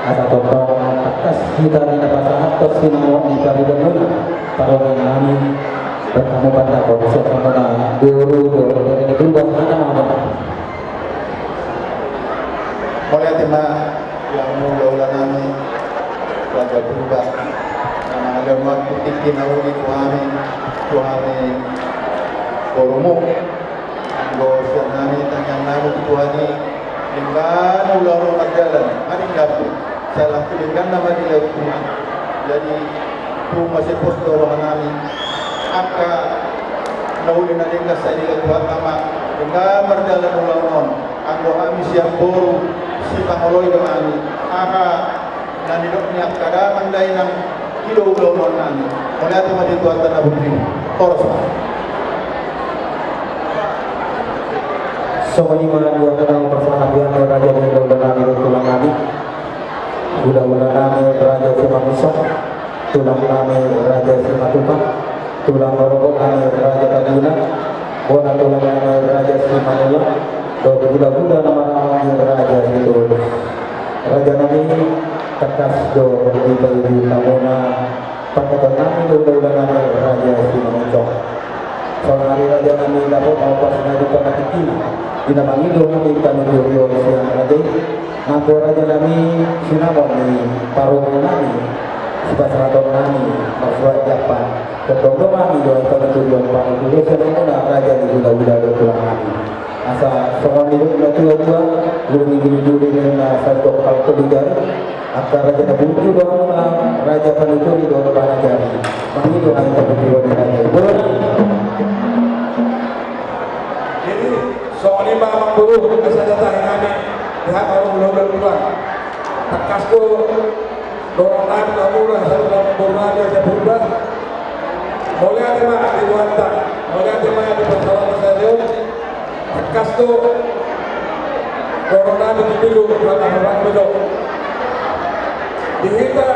asa tongtong tangkas hita na pasahathon sinamot ni paridamuna, parroha nami, bertamu pandapot, songon i ma boru, boru, boru, boru, boru, boru, boru, boru. Mauliate ma, di hamu hula-hula nami, Raja Purba, na mangalehon waktu tingki na uli tu hami, tu hami borumu, anggo sian hami tangiang nami tu Tuhan i, denggan ulaon mardalan, marindap, salah tu denggan na madilaut Tuhan. Jadi, tung masepos do roha nami, angka na uli na denggan sai dilehon Tuhan ma, denggan mardalan ulaon on. Anggo hami sian boru, sipangoloi do hami. Aha na nidok ni angka damang dainang, i do ulaon nami. Mauliate ma di Tuhanta na burju. Horas ma. Songon i ma di hata na pasahathon raja ni hula-hula nami dohot tulang nami. Hula-hula nami Raja Simangunsong, tulang nami Raja Simatupang, tulang rorobot nami Raja Tambunan, bona tulang nami Raja Simanullang, dohot hula-hula na marhaha-maranggi Raja Situhul. Raja nami, tangkas do dipaihut hamuna pangkataion nami dohot hula-hula nami Raja Simangunsong. Saonari raja nami, dapot ma upas na di panatikina, di na mangido hami panuturion sian raja i. Nanggo raja nami, sinamot ni parroha nami, sipasahaton nami marsuat jampan. Tongtong hami do antong tu di ompa ni tulo, songon i ma raja ni hulahula dohot tulang hami. Asa songon i do na tua-tua, guru ni guru-guru ni na santong kalkon di jari, angka raja na burju do hami na raja panuturi dohot panajari. Mangido hami tu tulang ni raja. Boleh. Jadi, songon i ma amang boru, asa datahi hami, di hami hulahula tulang. Tangkas do dohonon nami tu hamu, raja, hulahula boru nami, Raja Purba. Mauliate ma di Tuhanta, mauliate ma di pansamotan sadari on. Tangkas do dohonon nami tu pilu, rap ma do. Di hita,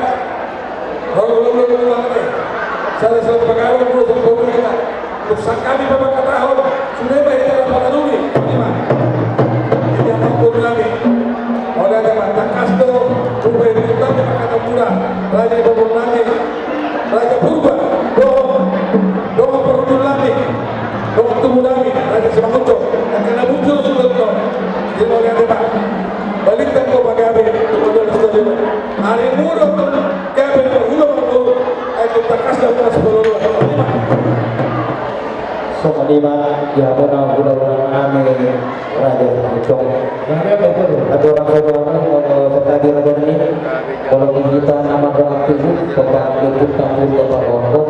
hulahula tulang, sada sipangalo, dua sipangalo hita. Tung sangkap i ma mangkatahon, sude ma hita na pananumi, songon i ma. Jadi amang boru nami, mauliate ma, tangkas do, tupa i, tupa i, mangkatahon muna, raja ni boru nami, Raja Purba, dohot, dohot parhundul nami, dohot tubu nami, Raja Simanjuntak, angka na burju sude do. Jadi mauliate ma. Balintang do pagabe, tu pajolo stadion. Ari muruk, gabe parhundul, parhundul. Ai tu tangkas do, tangkas parhundul. Songon i ma. Songon i ma, di hamuna hulahula nami, Raja Simanjuntak. Gabe, gabe, gabe. Atur angka hulahula nami, molo sotadi raja nami. Molo di hita na mandongani tubu, topang liput tampul do parhundul.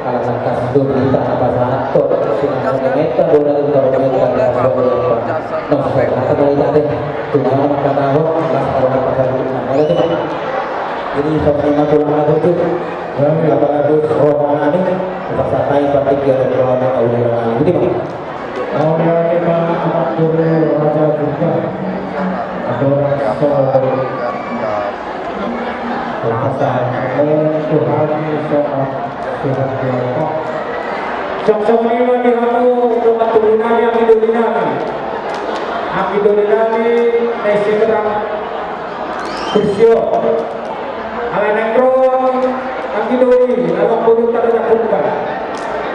Ala tangkas do di hita na pasahathon, sinamot ni menta do na di tarung menta na suang di apa. Nah, supaya kata dari tadi, tu na mangkatahon, las taruh apa saja, nah, boleh tu, Bang. Jadi, songon i ma tulang na burju. Apala dos roha nami, pasahat hami partingkian roha nami, udah nami. Jadi, Bang. Mauliate ma amang boru Raja Purba. Adong so. Pasahat Tuhan, so. Songon i ma di hamu dongan tubu nami, anggi doli nami. Anggi doli nami na i Semarang. Kursi on. Ala naeng ro anggi doli, amang boru Raja Purba.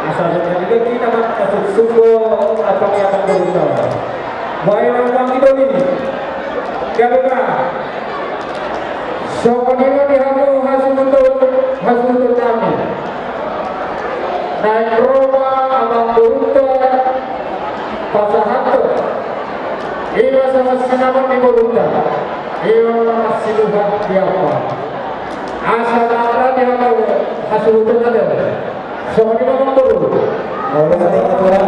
Asa songon i ma di hita, mangasuksuk do amang boru. Baen ma anggi doli. Gabe ma. Songon i ma di hamu hasuhuton, hasuhuton nami. Naeng ro ma amang borunta pasahathon. Ima songon sinamot ni borunta. Ima masinuhat di apa. Asa nang ra di hamu hasuhuton nami. Songon i ma amang boru. Mauliate ma tulang.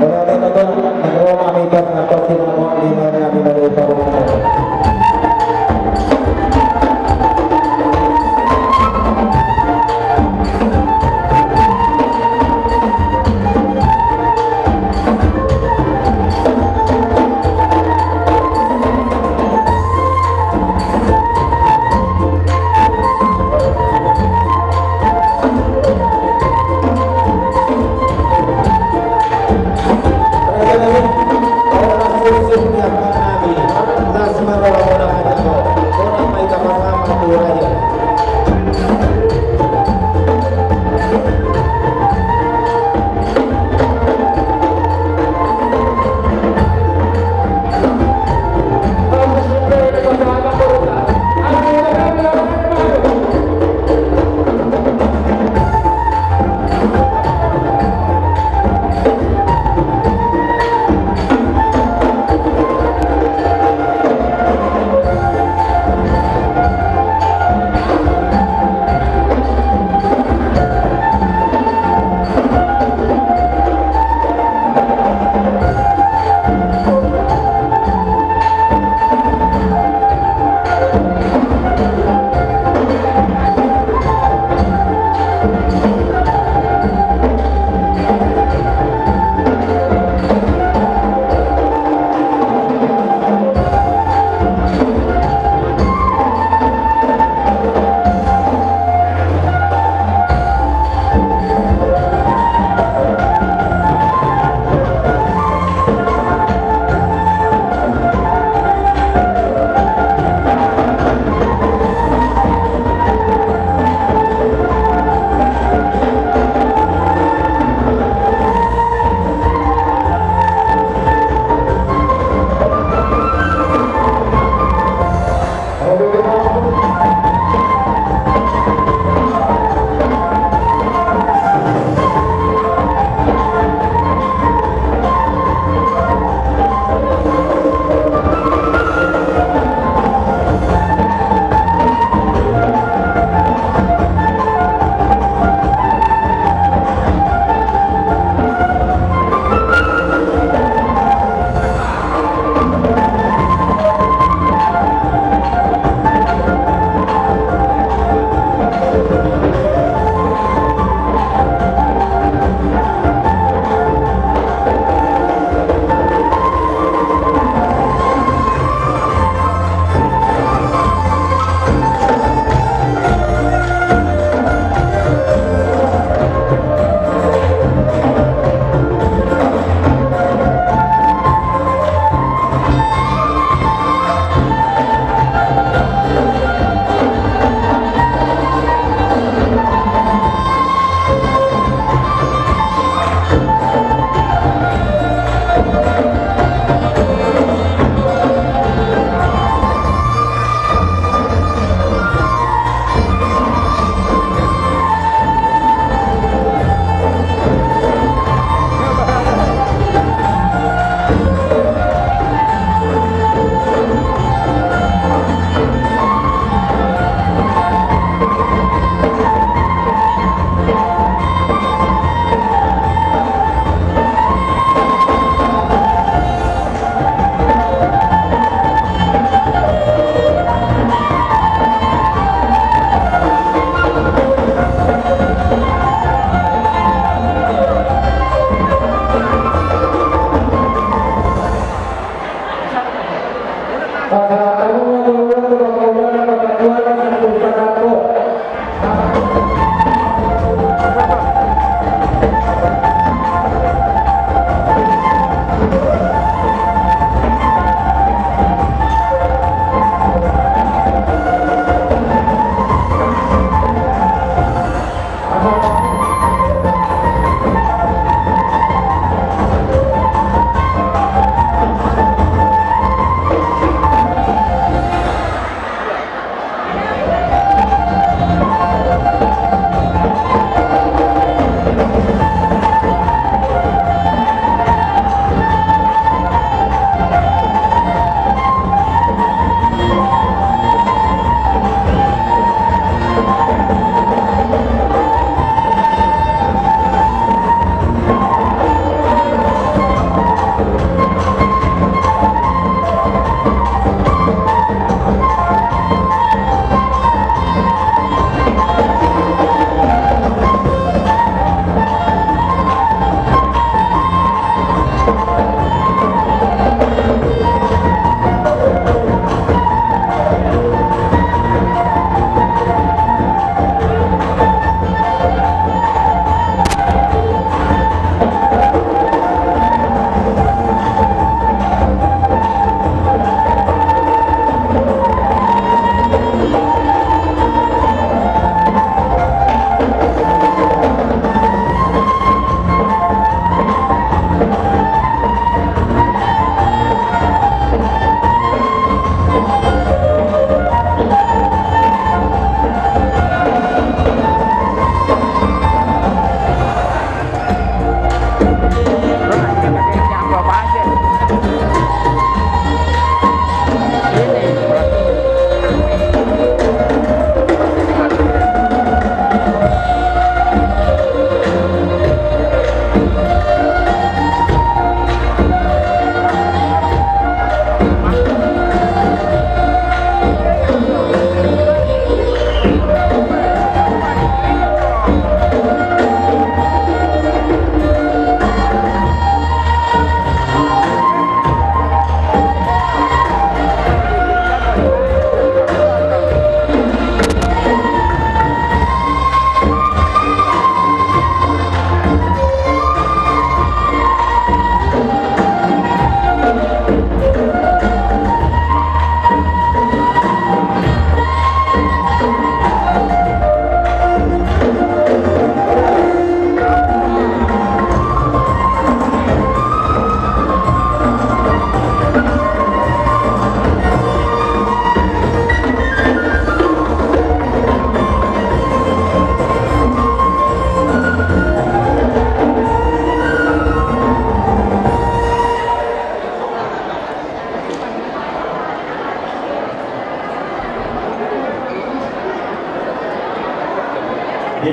Mauliate ma tulang. Naeng ro ma hami pasahathon sinamot ni nami na di parhundul.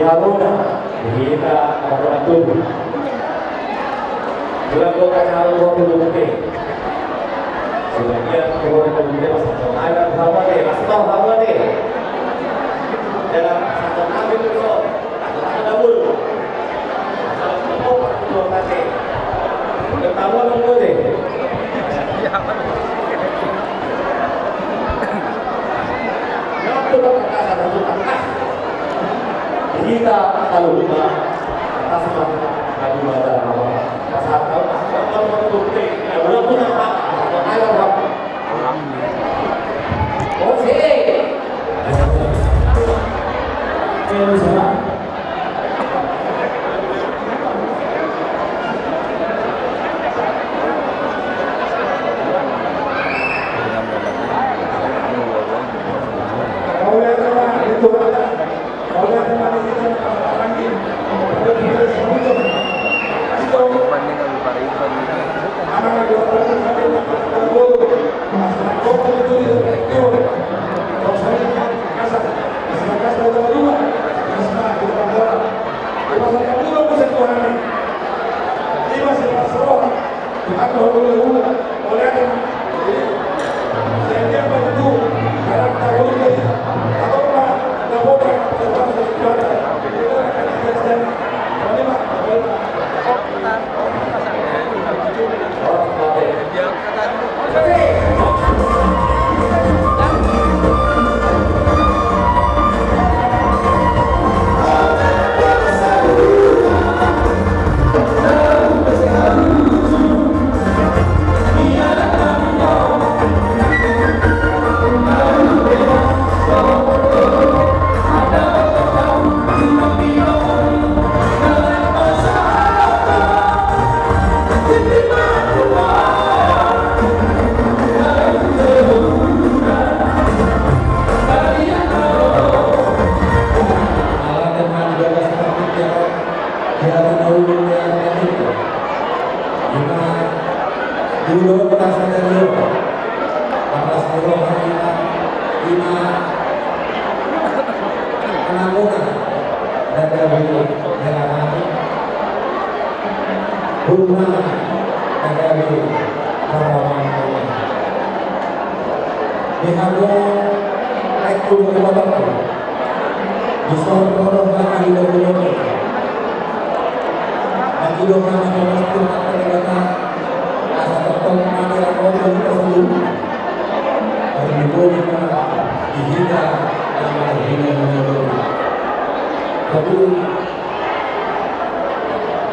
Ramona, di hita, Ramona tubuh. Bulan gua kacau gua tubuh putih. Sebagian gua tubuh putih pas satu ayat, apa deh? Pas tau apa deh? Dalam satu nabi tuh, satu nabi dahulu. Satu nabi dahulu. Ketahuan dong gua deh. Hita talu lima atas ma, talu lima dalam apa? Pasal tahu, tahu, tahu, tahu, tahu, tahu, tahu, tahu, tahu, tahu. Oh, sih. Oke, lu siapa?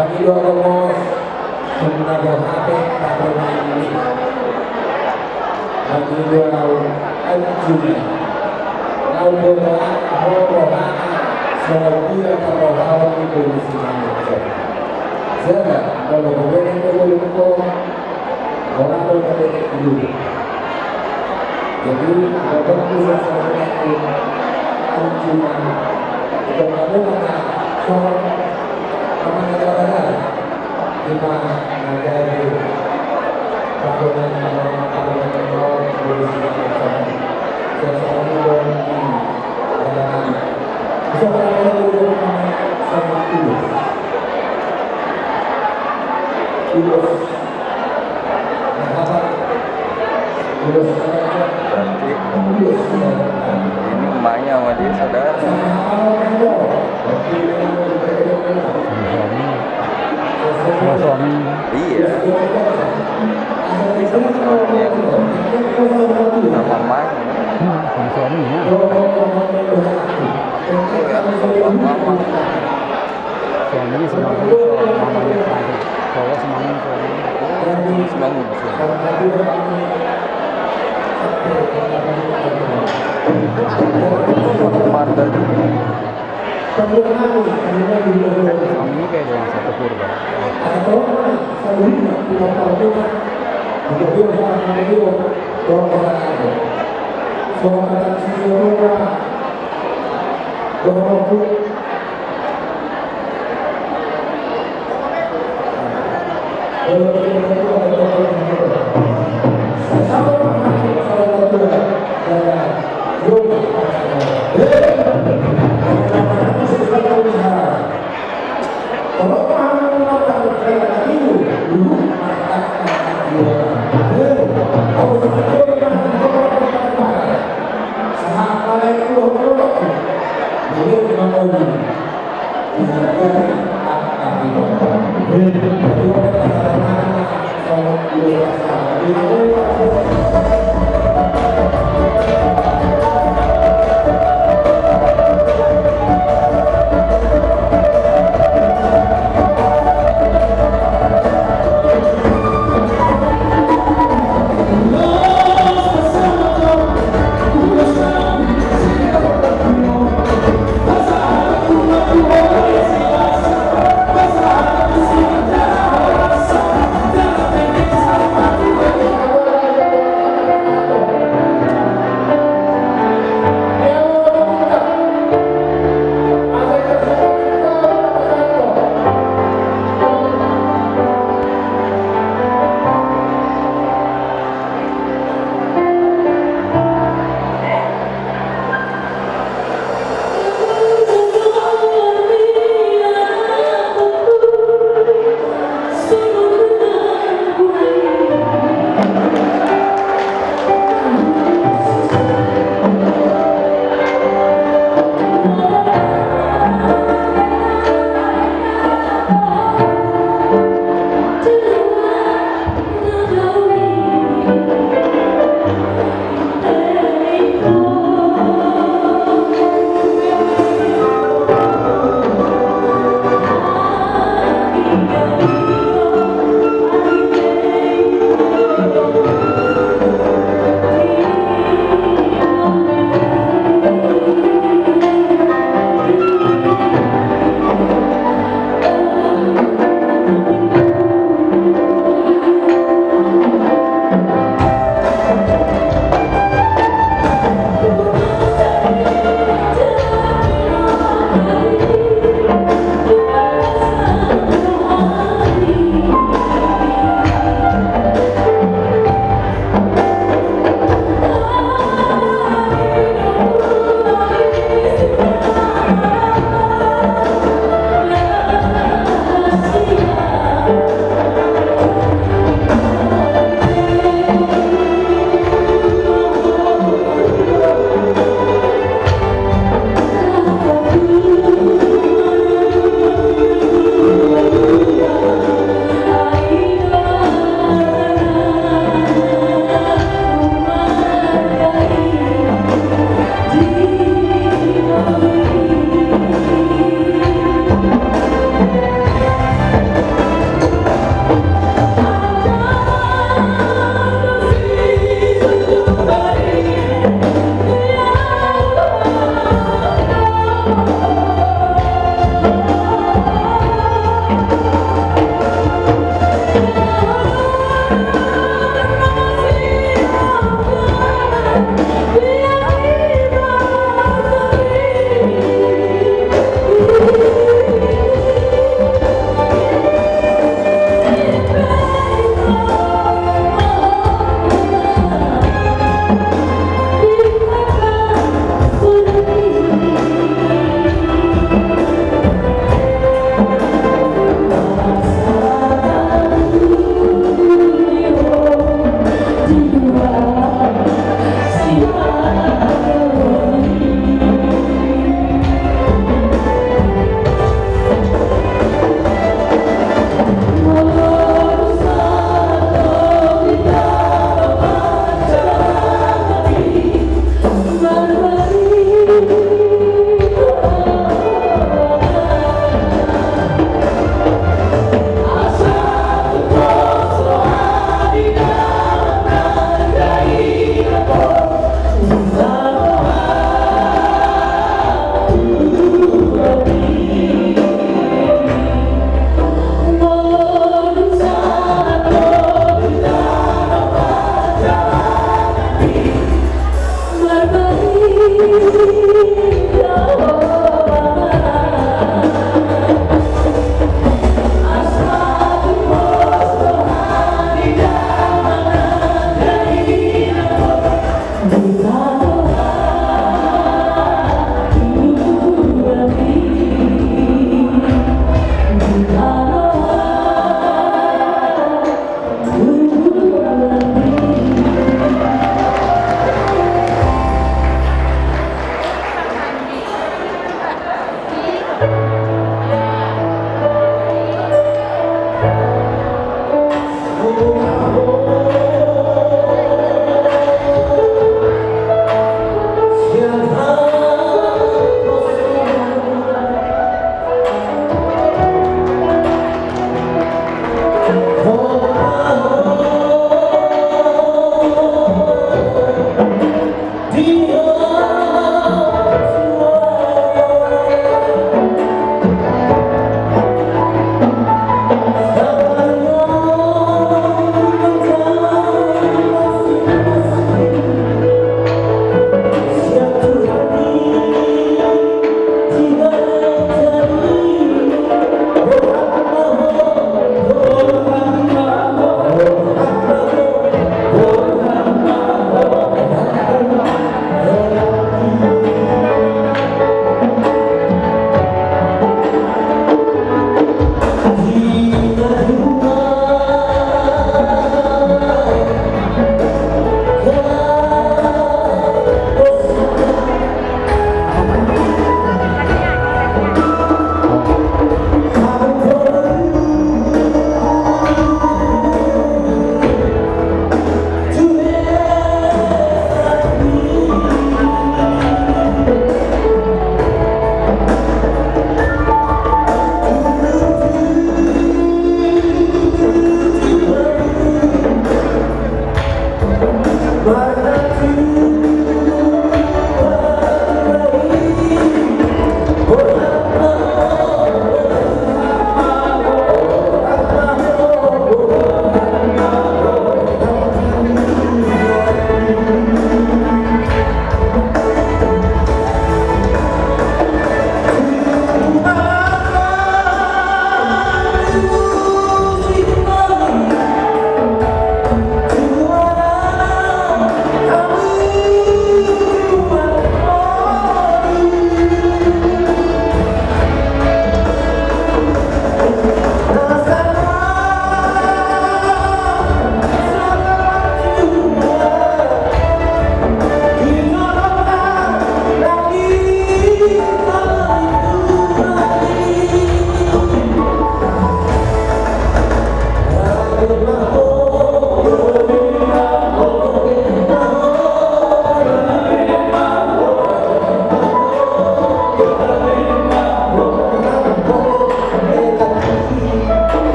Tapi dua bos, sebenarnya hape tak pernah ini. Tapi dua tahu, anjing. Kau berdoa, kau berdoa, semua dia terdoa di polisi. Siapa? Kalau gue ini boleh kok. Orang tua tadi dulu. Jadi, orang tua itu salah satu kunci. Untuk kamu maka soal apa negara kita menjadi bangunan, bangunan, bangunan, polisi, sesuatu yang bisa kita lakukan sama tulus. Tulus. Ini emaknya sama dia saudara. Sama suami. Iya. Sama emaknya. Hmm, sama suaminya. Iya, sama emaknya. Suaminya sama, sama mamanya. Cowok sama mamanya, suaminya. Sama mamanya. Marga juga. Suaminya kayak ada yang satu keluarga.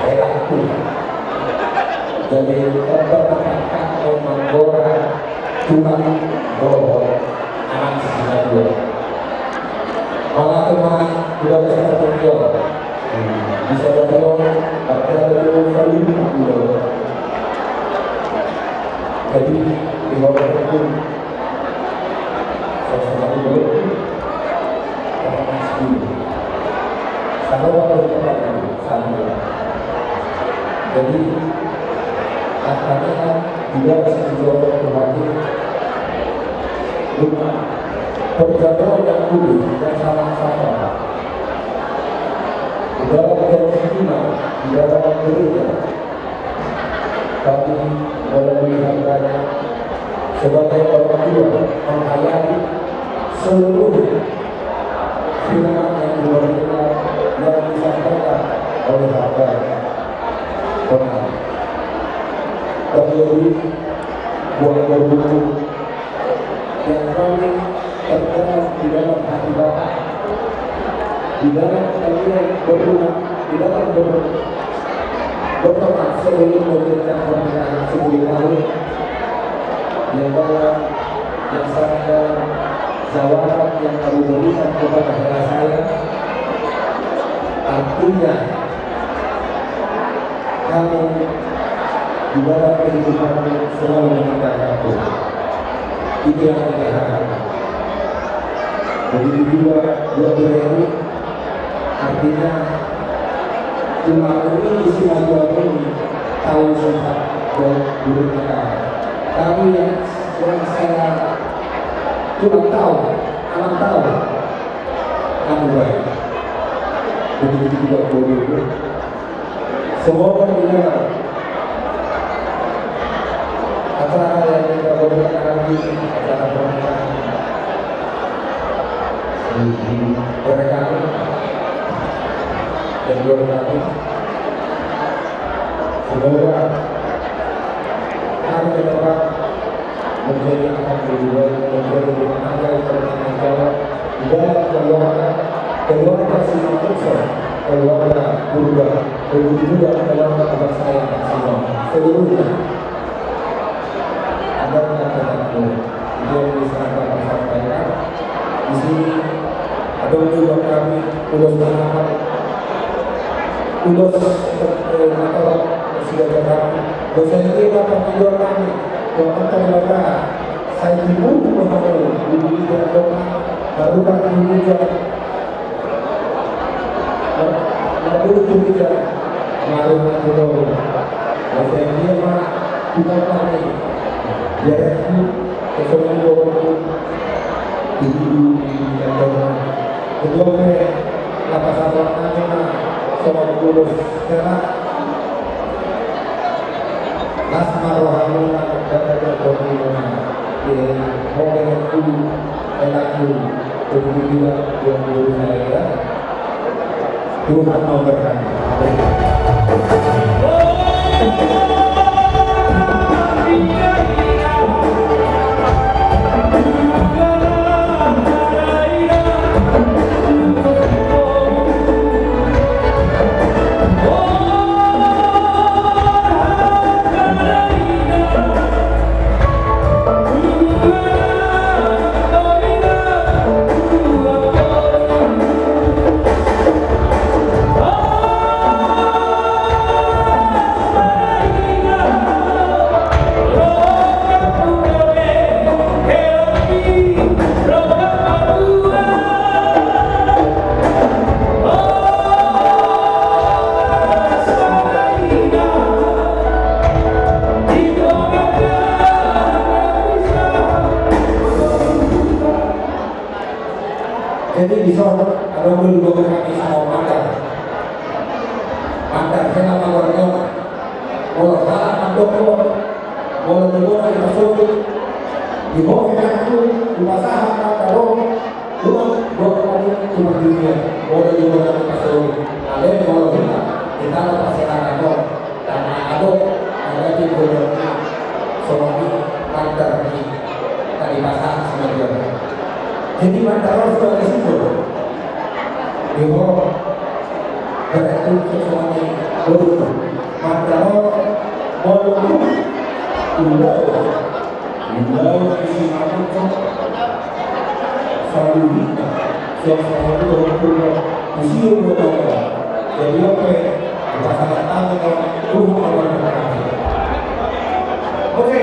Elakku. Jadi, obat na pangkat manggora tulang dohot anak si Simanjua. Mauliate ma di bagasan partingkian. Bisa jadi on, tapi ada dulu kali dulu. Jadi, di bawah itu, sama-sama dulu. Sama-sama dulu. Sama-sama dulu. Jadi, angkanya di bagasan partingkian. Cuma perjamuan yang kudus dan sama-sama di dalam keyakinan, di dalam gereja, kami melalui hambaNya sebagai orang tua menghayati seluruh firman yang dibagikan, yang disampaikan oleh hamba. Terlebih buat guru yang kami terdalam di dalam hati Bapa, di dalam kalian berdua, di dalam ber-, berteman sebelum memberikan pernikahan sepuluh tahun, yang dalam, yang sangat dalam jawatan yang kamu berikan kepada hela saya. Artinya, kamu di dalam kehidupanmu selalu mengingatkanku. Itu yang kita harapkan. Begitu juga buat dirimu, artinya, tulang ini, si Simanjua ini tahu sifat dan buruknya kamu. Tapi yang, yang saya kurang tahu, anak tahu, kamu baik. Begitu juga buat dirimu. Semoga di dalam acara yang kita berikan hari ini, acara pernikahan pernikahan dan keluarga kami, semoga hari ke depan menjadi anak yang lebih baik, menjadi rumah tangga yang bertanggung jawab di dalam keluarga, keluarga Simanjuntak, keluarga Purba, begitu juga keluarga abang saya, Pak Sino, seluruhnya. Ada yang tetap dia bisa dapat sampaikan. Di sini ada juga kami, ulos harapan, ulos, eh, apa, sudah datang. Dosen ini apa, menjual kami. Tuhan terima kasih. Sai tibu tu hamu, di bibir doa, baru kan tibu jam. Baru tibu jam, baru kan tibu jam. Saya dia mah, bukan kami. Dia itu, kesombongan, tibu, tibu jam doa. Kedua, apa sabar kami mah, sama tulus, ya, Pak? Las ma rohamuna, dada dohot inantina. Di hela, hela, hela, hela, hela, hela, hela, hela, hela, Tuhan memberkati. Jadi, dison, adong do dua hami songon mandar. Mandar hela ma goarna. Molo halak mandok, molo jumolo dipasogit, dibohe anakmu, dipasahat mandar on. Dua, dua hami tu pardunia. Molo jumolo dipasogit, alai molo hita, hita na pasahat mandar on. Karna adong, ada di bola, songon i mandar i, tadi pasahat sama dia. Jadi mandar on sebagai simbol. Di ho, berarti songon i, Mantap. Molo ulaon, ulaon di si Mamucok, saluhutna, siap saluhutna, di si Mamucok. Jadi, oke, kita sangat tahu, Tuhan. Oke.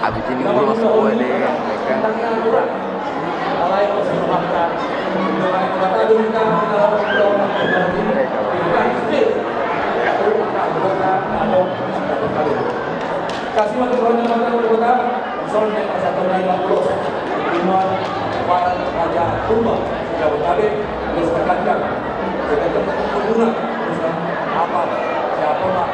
Habis ini ulos gue deh, ya kan? Kasih waktu Raja Mata Kota, soalnya pas satu lain ulos. Semua para Raja Purba, Jabodetabek, terus tekankan. Kita tetap berguna, terus apa? Siapa mah?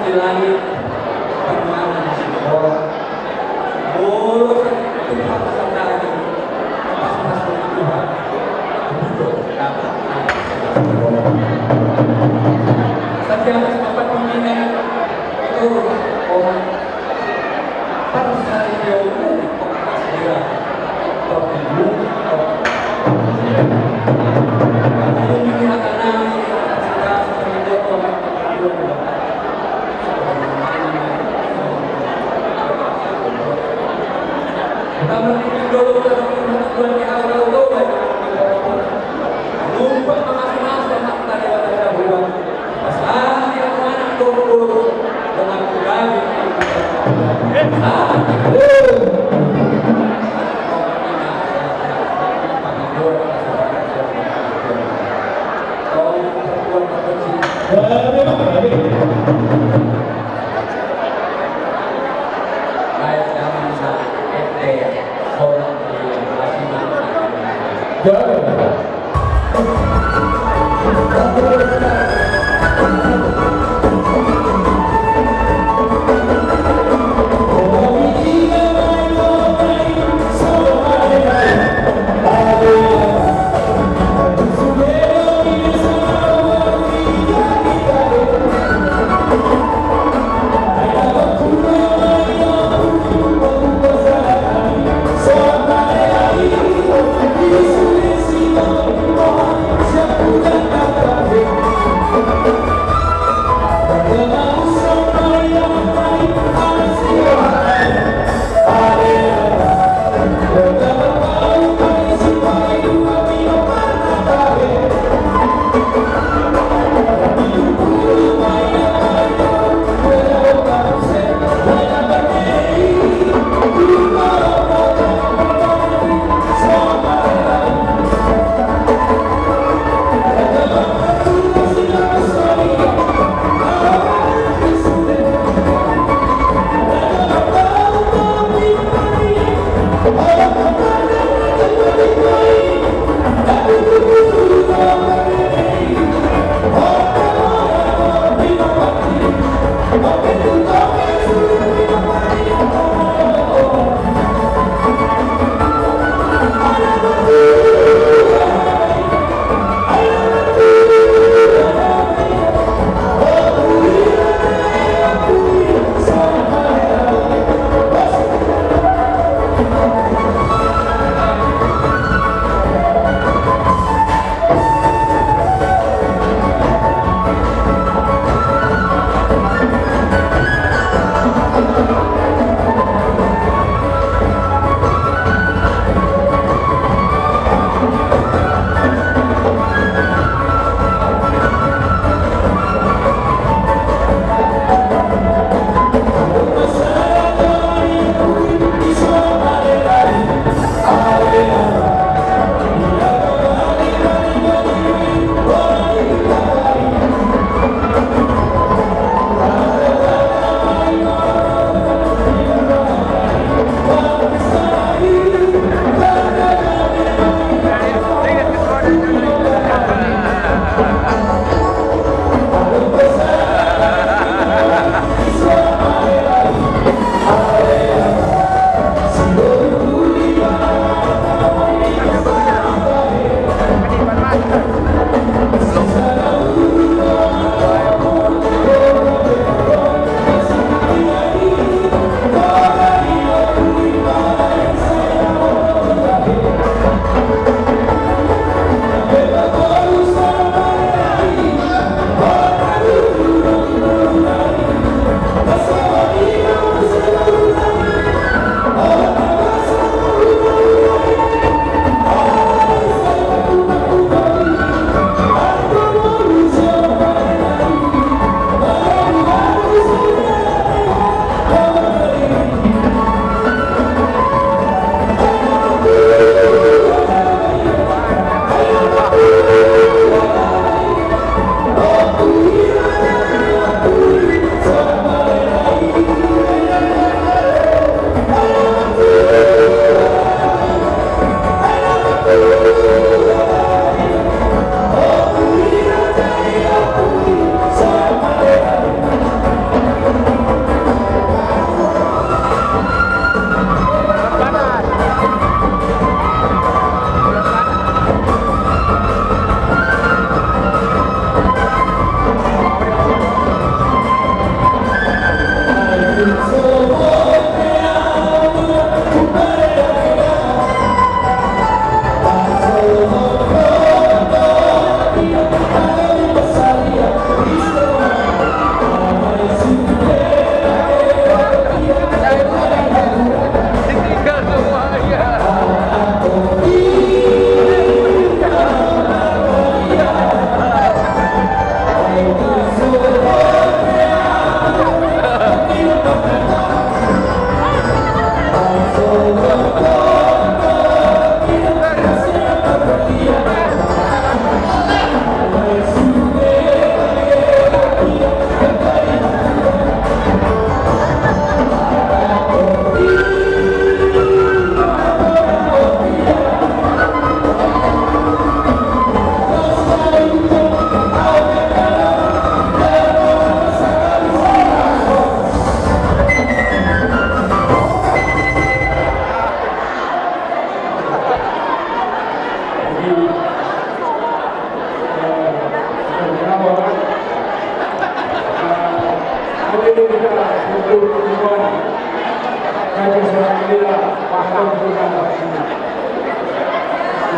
Langit, di mana di sini? Molo satu Tuhan sendiri, pas-pas dari Tuhan. Setiap tempat pimpinan itu, oh, pas dari jauh.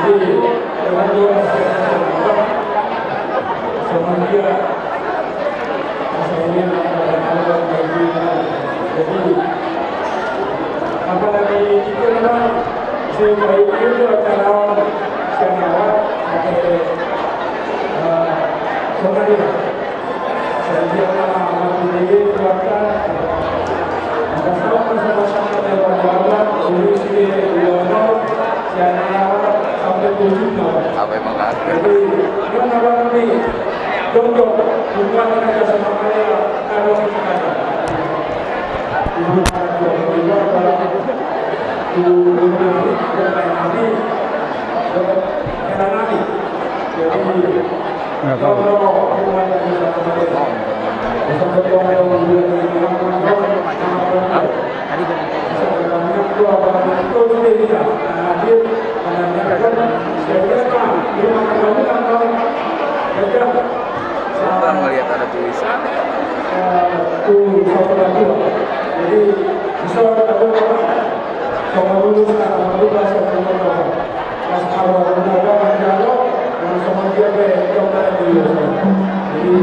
Jadi, dengan dua sama dia, jadi, apalagi itu memang sebaik itu acara siang awal, pakai, eh, sama dia. Apa emang kagak? Jadi, Nggak tahu. Hah? Tadi gua nonton. Gua ngeliat ada tulisan. Jadi, bisa ada sama dulu sekarang, dulu bahasa. Mas Arwah Muda Manjalo, langsung aja, Be, coba dulu. Jadi,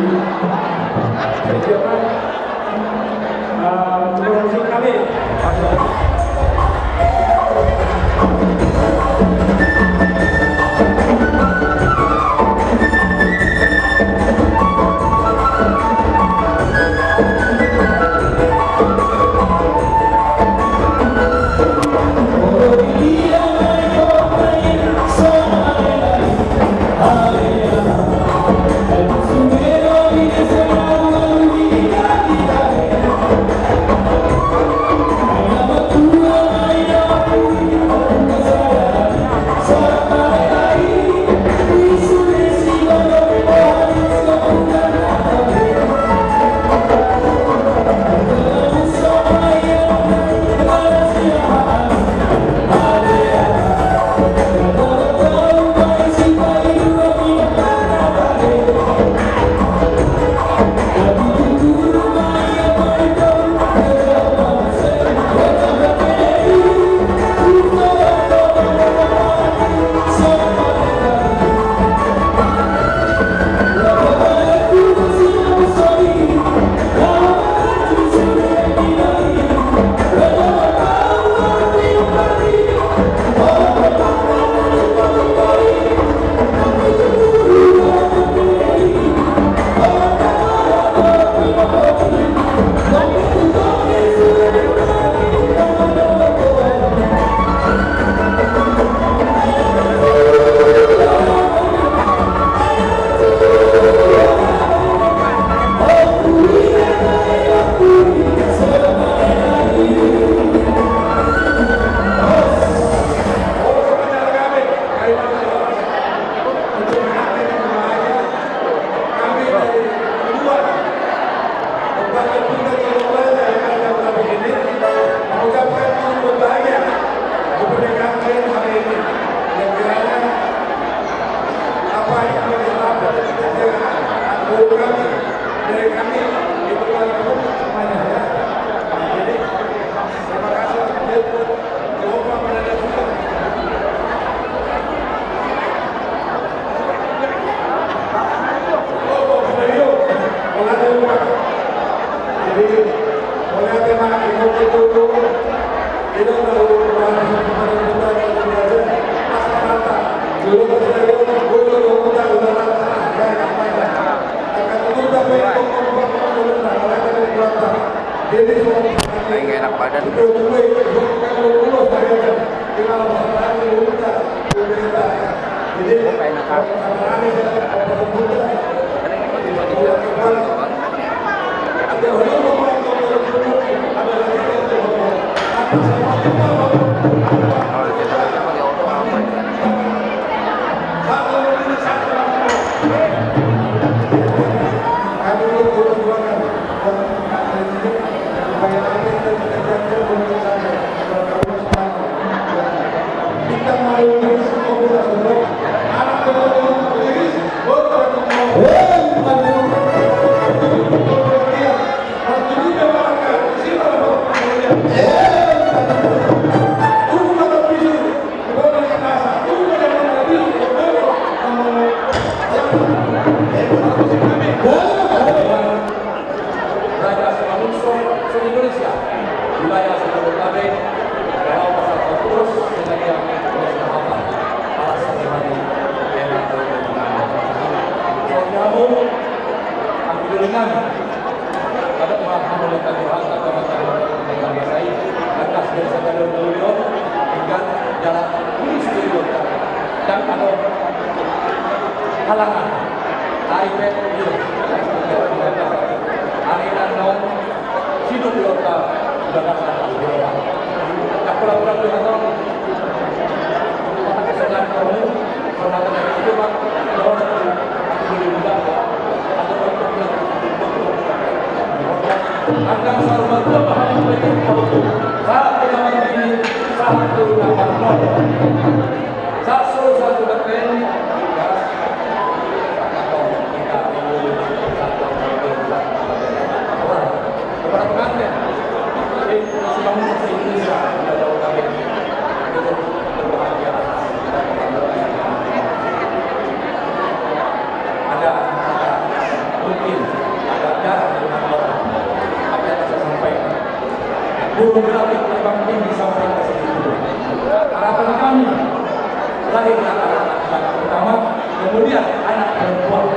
saya kira, eh, terima kasih kami. Jadi, nggak enak badan. Gua kayak enak kaki. Kalau di Jakarta pakai oto apa ya? Adong ma hamu na tangguhanta, tangguhanta, tangguhanta, tangguhanta, tangkas dari sadari on, tinggal jalan tulis di kota. Dan adong halangan. Ari pe, iya. Ari na naung sidung di kota, bagasan di kota. Yang pulang-pulang di kota, Kepada pengantin, eh, masih bangun masih Indonesia, tidak tahu kami. Itu berbahagia. Ada, ada, mungkin ada jarang didengar orang. Apa yang saya sampaikan? Burung gagak terbang tinggi sampai ke situ. Harapan kami, lahirlah anak-anak kita pertama, kemudian anak perempuan.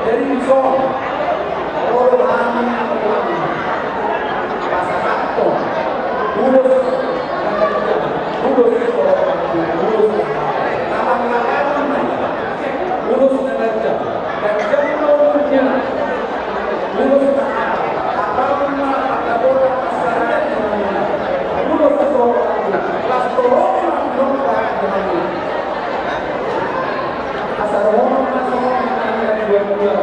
Jadi dison ro hami pasahathon ulos, ulos, ulos na ganjang, ulos na ganjang ma umurna. Ulos na ganjang ma parsaoran, ulos na ganjang ma las ni roha, las ni roha. Asa ro ma songon na dua-dua.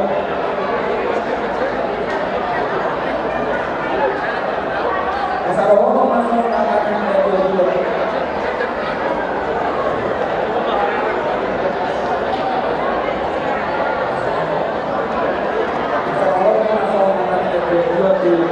Asa ro ma songon na dua-dua. Asa ro ma songon na dua-dua.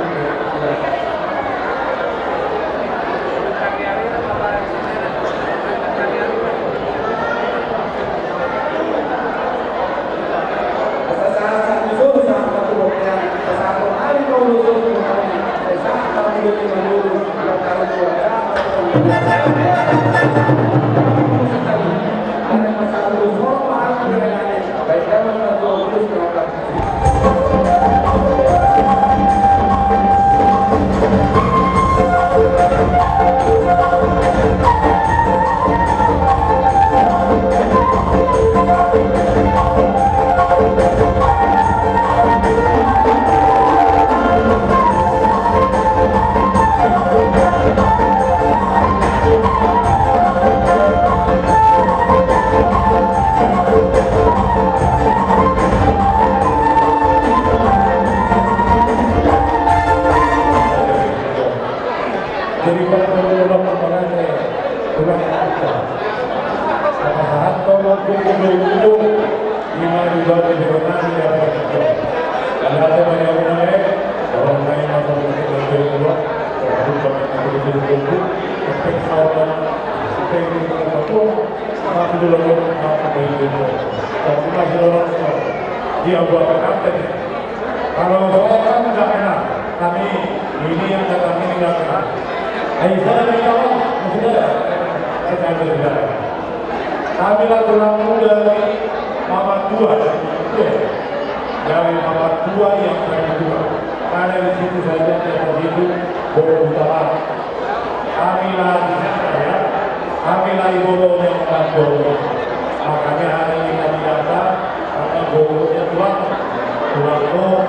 Jadi, pasahathon ma ujung-ujung i ma di balik di balik di balik. Ada, ada banyak orang lain, orang lain masuk ke dalam rumah, orang rumah yang ada di dalam rumah, sampai saat, sampai di rumah. Satu dulu, satu dulu. Satu lagi, orang tua. Dia buat apa tadi? Kalau saya kan nggak kenal. Kami ini yang datang ini nggak kenal. Ayo, saya minta maaf, sudah. Saya tidak ada. Kami lah tulang muda dari Paman Dua. Dari Paman Dua yang paling tua. Karena di situ saja kita hidup, Bogor Utara. Kami lah di sana, ya. Kami lah ibu bapanya Paman Dua. Makanya hari ini kami datang, karena bapaknya tulang, tulang tuh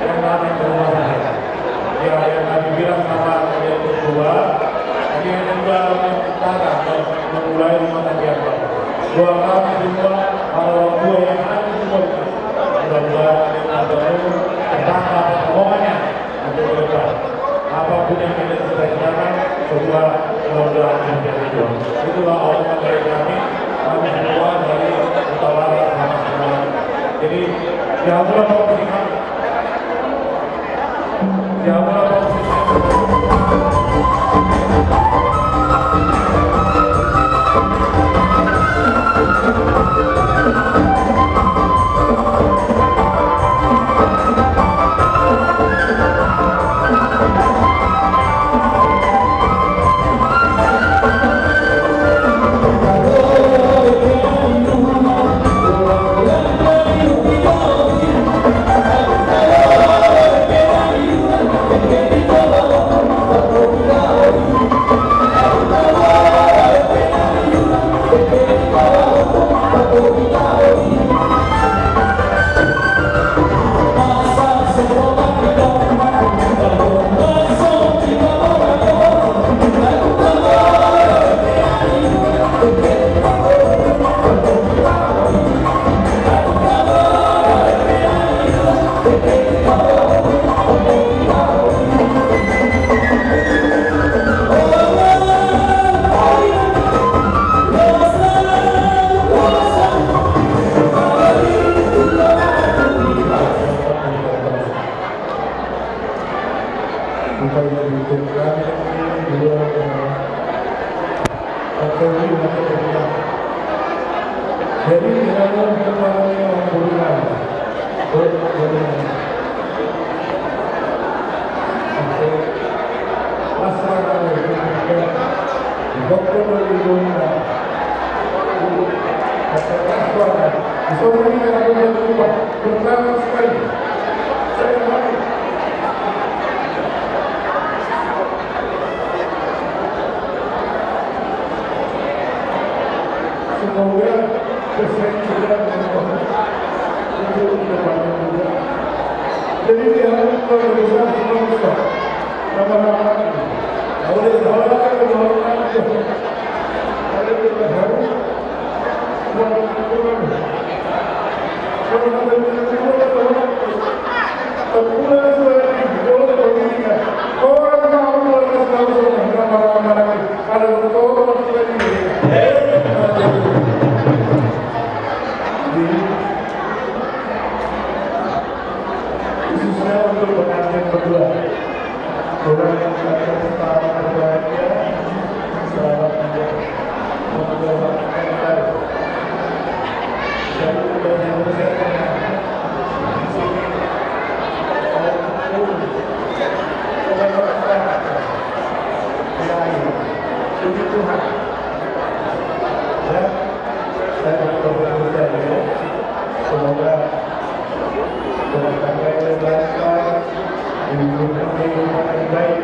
yang datang ke rumah saya. Ya, yang tadi bilang sama yang tua, ini yang juga yang utara, yang memulai rumah tangga. Doa kami semua, para orang tua yang ada di semua, mudah-mudahan ada terus, tertangkap omongannya. Apapun yang kita cita-citakan, semua mudah-mudahan menjadi. Itulah omongan dari kami, kami semua dari Utara sama-sama. Jadi, jangan lupa, jangan lupa. Jadi, kita mau mengalami hubungan. Pertama sekali, saya hormati. Semoga pesan kita untuk ke depan juga. Jadi, dia harus keluarga besar semua bisa. Nama-nama. Kalau dia tahu, dia tahu, dia tahu. Khususnya untuk pengantin berdua. Kurang yang kata selamat berbahagia, selamat menjalankan. Jadi, puji Tuhan. Ya, saya berdoa saja, ya. Semoga rumah tangga yang lancar, lingkungan yang baik.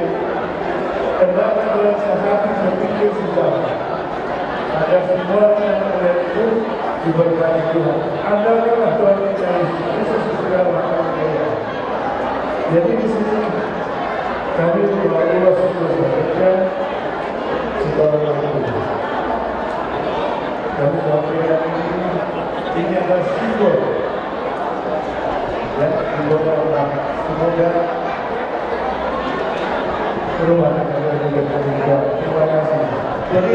Karena adalah sehati sepikir sejalan. Agar semua yang melihat itu diberkati Tuhan. Andalkanlah Tuhan kita Yesus Kristus di segala hal. Jadi, di sini kami telah ulas, sudah sampaikan secara langsung. Kami sampaikan ini, ini adalah simbol. Ya, simbol Allah. Semoga rumah tangga kita terbuka. Terima kasih. Jadi,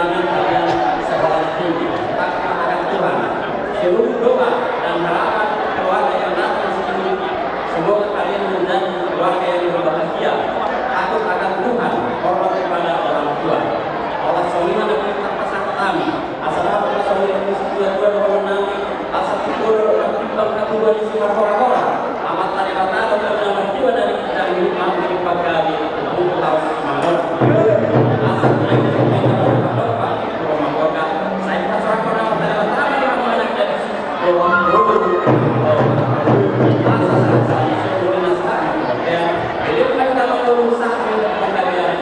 Kalian sekolah tinggi, tetap mengatakan Tuhan. Seluruh doa dan harapan keluarga yang datang di sini, semoga kalian menjadi keluarga yang berbahagia, takut akan Tuhan, hormat kepada orang tua. Pola songon i ma na terpasang kami, asa dapat pola songon i ma na terpasang kami, asa timbul timbang hatubuan di singkat hora-hora. Amanta Debata do na martua dari kita ini mampu pagari untuk harus mangora. Asa naik sampai dapat bapak rumah kota. Saya pasrahkan Amanta Debata dari mana jadi. Asa saya saya sudah nasa. Ya, jadi kita mau usaha untuk pengalian.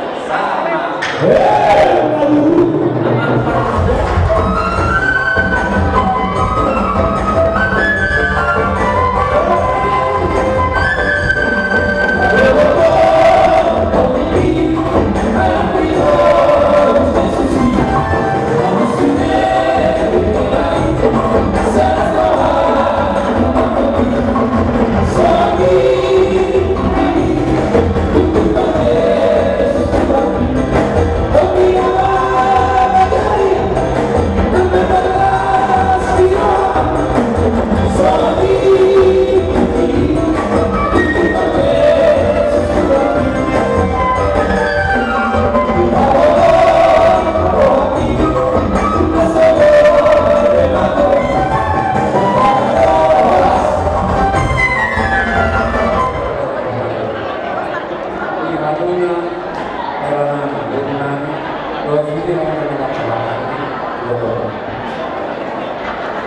Di hamuna, hela nami, boru nami, dohot sude hamuna na marhahamaranggi, dohot.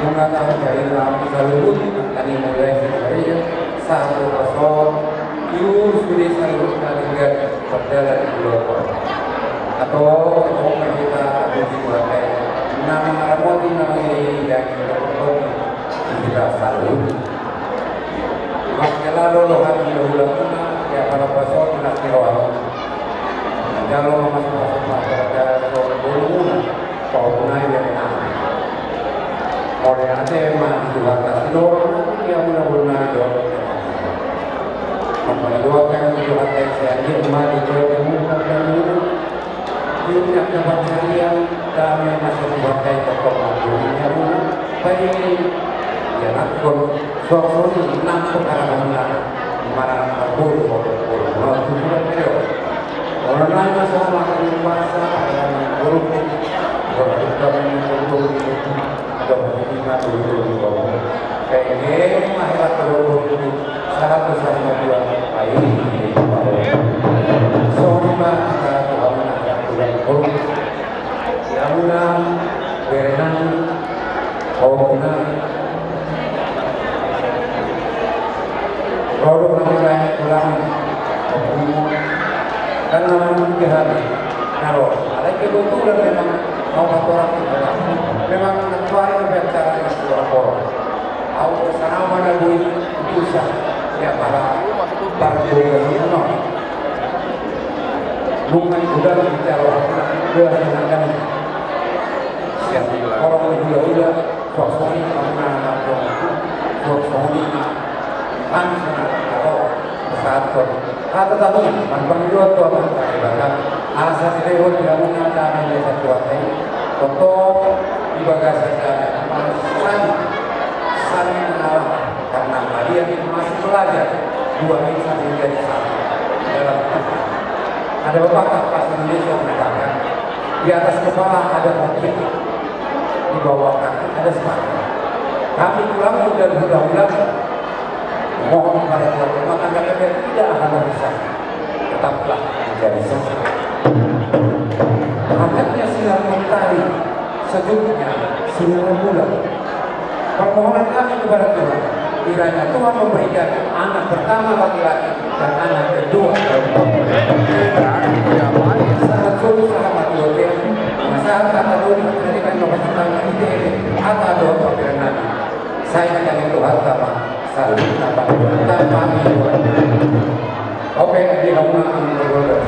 Nunga tahu jadi nami saluhut, nami mulai si Maria, sahat tu pasol, iur sude saluhut nami gak berjalan di pulau. Atau ketemu kita di Tuhan, nama ramoti nama ini dan kita saluhut. Mangkela lolo hami hulahula, ya pala paso na tiro au. Jalo ma masumasu ma raja so bolumuna, paumuna ya na. Ore ate ma di Tuhan na sidoro, ya muna bolumuna do. Mangkela doakan di Tuhan na sian dia ma di Tuhan na muna. Di ujung angka pansarian, dame na so dipakai tokoh mangkuri hamuna, paini, ianakhon, suang songon i nang pangaramoanna, manang marboru, boru, boru, boru, boru. Orang lain masuk makan di pasar, ada yang boru, boru, boru, boru, boru. Adong hami ma tolu-tolu boru. Pengke ma hela tolu boru. Sahat tu sahat ma dua. Ai, ai, ai. Songon i ma angka tu hamuna angka tulang boru. Hamuna, berenami, ompunami. Ro do na mulai ulang. Ompunami. Kan nama mungkin hami. Naro. Alai kebetulan memang mau patorang. Memang nantuari acara yang kurang boru. Au sanama na boi utusan, ya, para parboga ni, no. Nunga udah bicara, udah senangkan. Siap, orang udah, udah, sosoni, orang, sosoni, langsung, atau pesawat. Hata tadi, manpang dua tua manpang di belakang. Asa dilehon di hamuna dame ni satu hati. Toto di bagasan dame. Saling, saling mengalah. Karena kalian masih belajar. Dua ini sambil jadi satu. Dalam Tuhan. Ada pepatah bahasa Indonesia mengatakan, di atas kepala ada kopi, di bawah kaki ada sepatu. Kami tulang dan ulang-ulang. Mohon kepada Tuhan, rumah tangga kalian tidak akan rusak. Tetaplah menjadi satu. Hangatnya sinar matahari, sejuknya sinar bulan. Permohonan kami kepada Tuhan, kiranya Tuhan memberikan anak pertama laki-laki dan anak kedua perempuan. Sahat solu sahat mati hotel, sahat kata doni, pendidikan, rumah tangga, ide-ide, atau doa pembelaan. Saya akan itu harta, Pak. Salut, tanpa, tanpa. Oke, di kamu akan berbolos.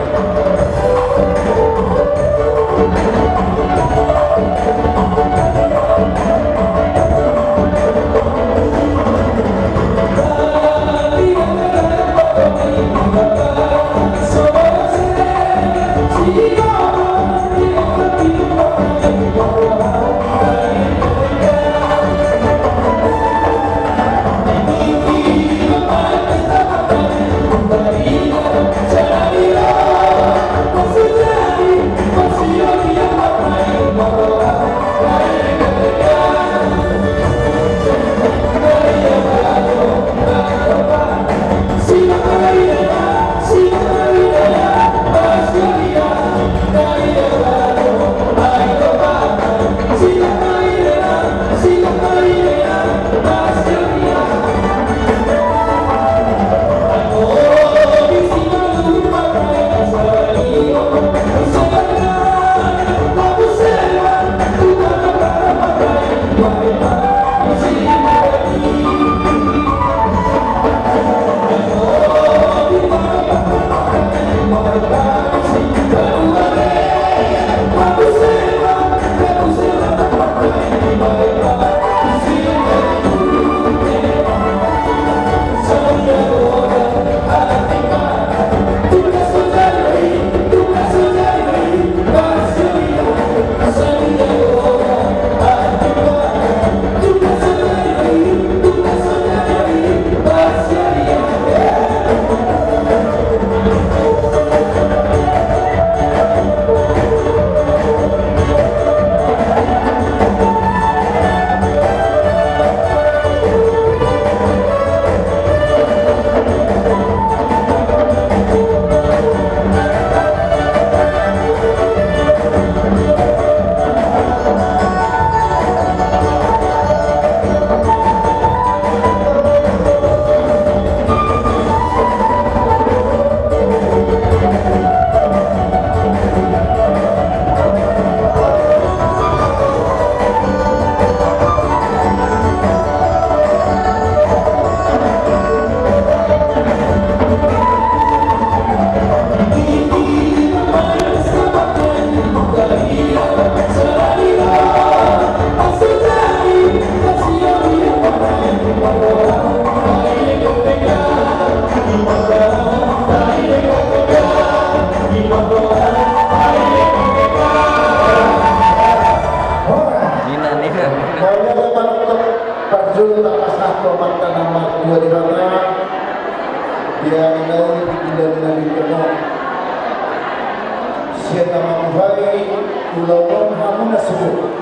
Bahen ulaon on hamu na sogot.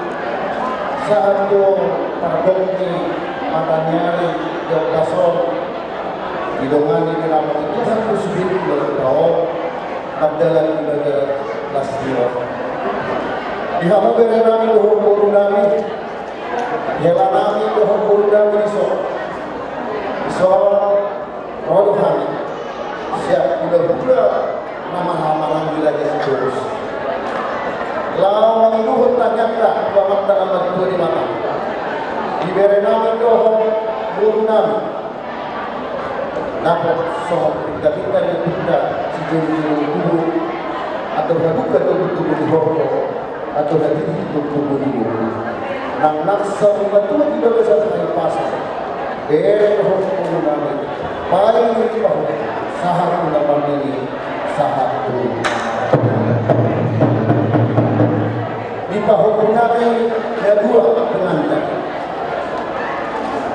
Sahat tu pargok ni mata ni ari di ombas on, didongani ni na mangihut Tuhan tu sude ulaonta on, mardalan di bagasan las ni roha. Di hamu bere nami dohot boru nami, hela nami dohot boru nami dison. Dison ro do hami sian hulahula na marhaha maranggi Raja Sitorus, laho mangihuthon tangiangta tu Amanta na martua Debata, di bere nami dohot boru nami, dapot songon pinta-pinta ni pinta sijolo-jolo tubu, atur halumpang togu-togu ni horbo, atur hatiti togu-togu ni boru. Nang na saur matua di bagasan hahipason, bere dohot boru nami, paima di pahompu sahat tu na marnini, sahat tu di pahompu nami na dua panganda.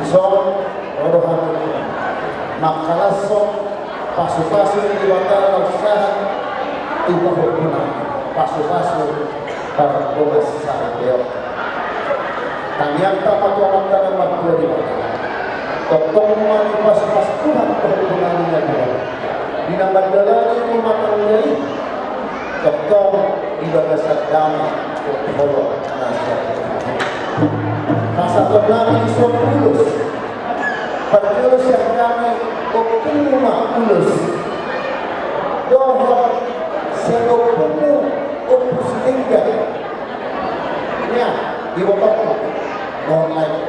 Dison ro do hami manghalashon pasu-pasu ni Debata laos sahat tu pahompu nami, pasu-pasu pardongan saripeon. Tangiangta ma tu Amanta na martua Debata, tongtong ma dipasu-pasu Tuhan pahompu nami na dua, di na mandalani rumah tangga i, tongtong di bagasan dame dohot holong na sahat. Pasahaton nami dison ulos, parjolo sian hami ompunmu ma ulos, dohot sian ompunmu Ompu Siregar. Ia, di botolku dohot lae.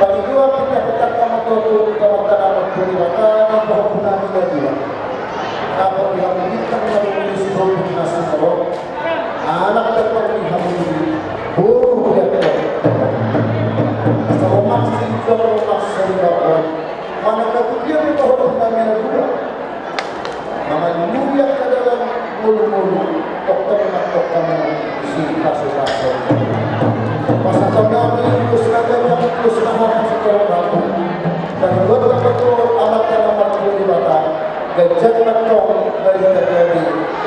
Paling dua pinta-pinta ma tu Amanta na martua Debata, di pahompu nami na dua. Dapot di hamu bintang na dua pulu sitolu na sumorop, anak tongtong di hamu i, boru di hamu. Asa lomak sijalo, lomak sarimaon, manang na tu dia pe pahompu nami na dua, mangalului angka dalan ngolu-ngolu, tongtong ma tongtong hamu sipasu-pasu. Pasahaton nami ulos na gabang, ulos na hamu sitorop rambu. Tarlumobi ma tu Amanta na martua Debata, ganjang ma antong barita gabe,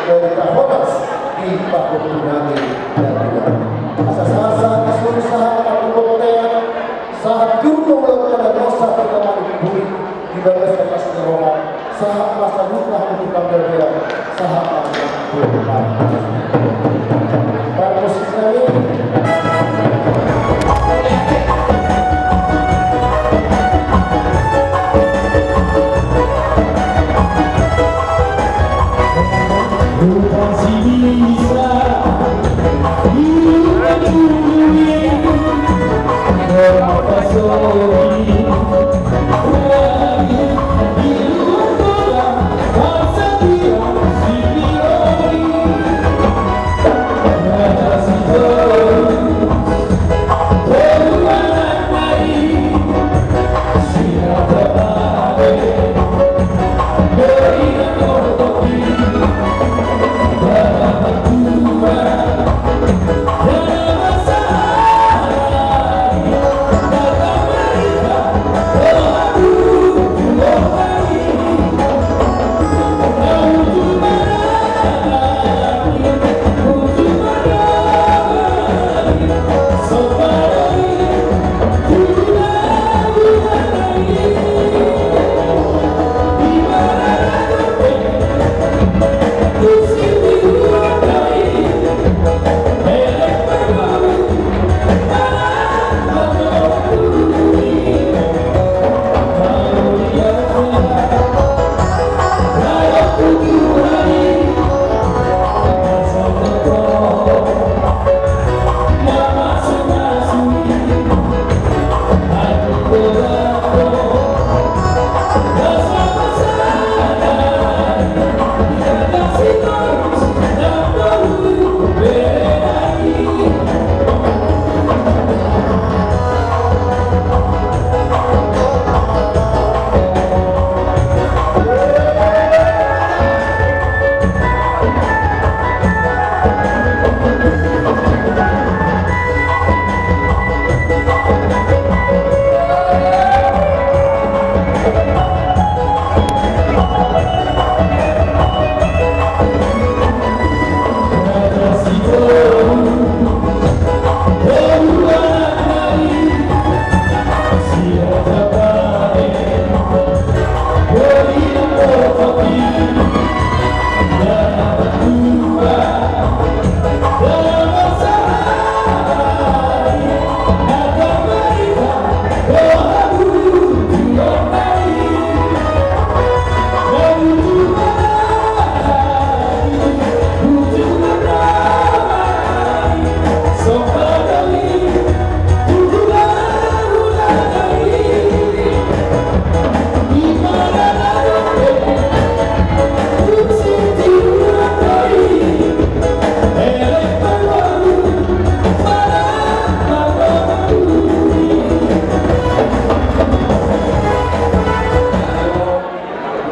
barita horas di pahompu nami na dua. Asa sahat-sahat ni solu, sahat ma tu bontean, sahat jur ma ulaonta na sahat tu na marnini, di bagasan las ni roha, sahat ma saluhutna hamu tu panggabean, sahat ma tu panggabean. Parmusik nami.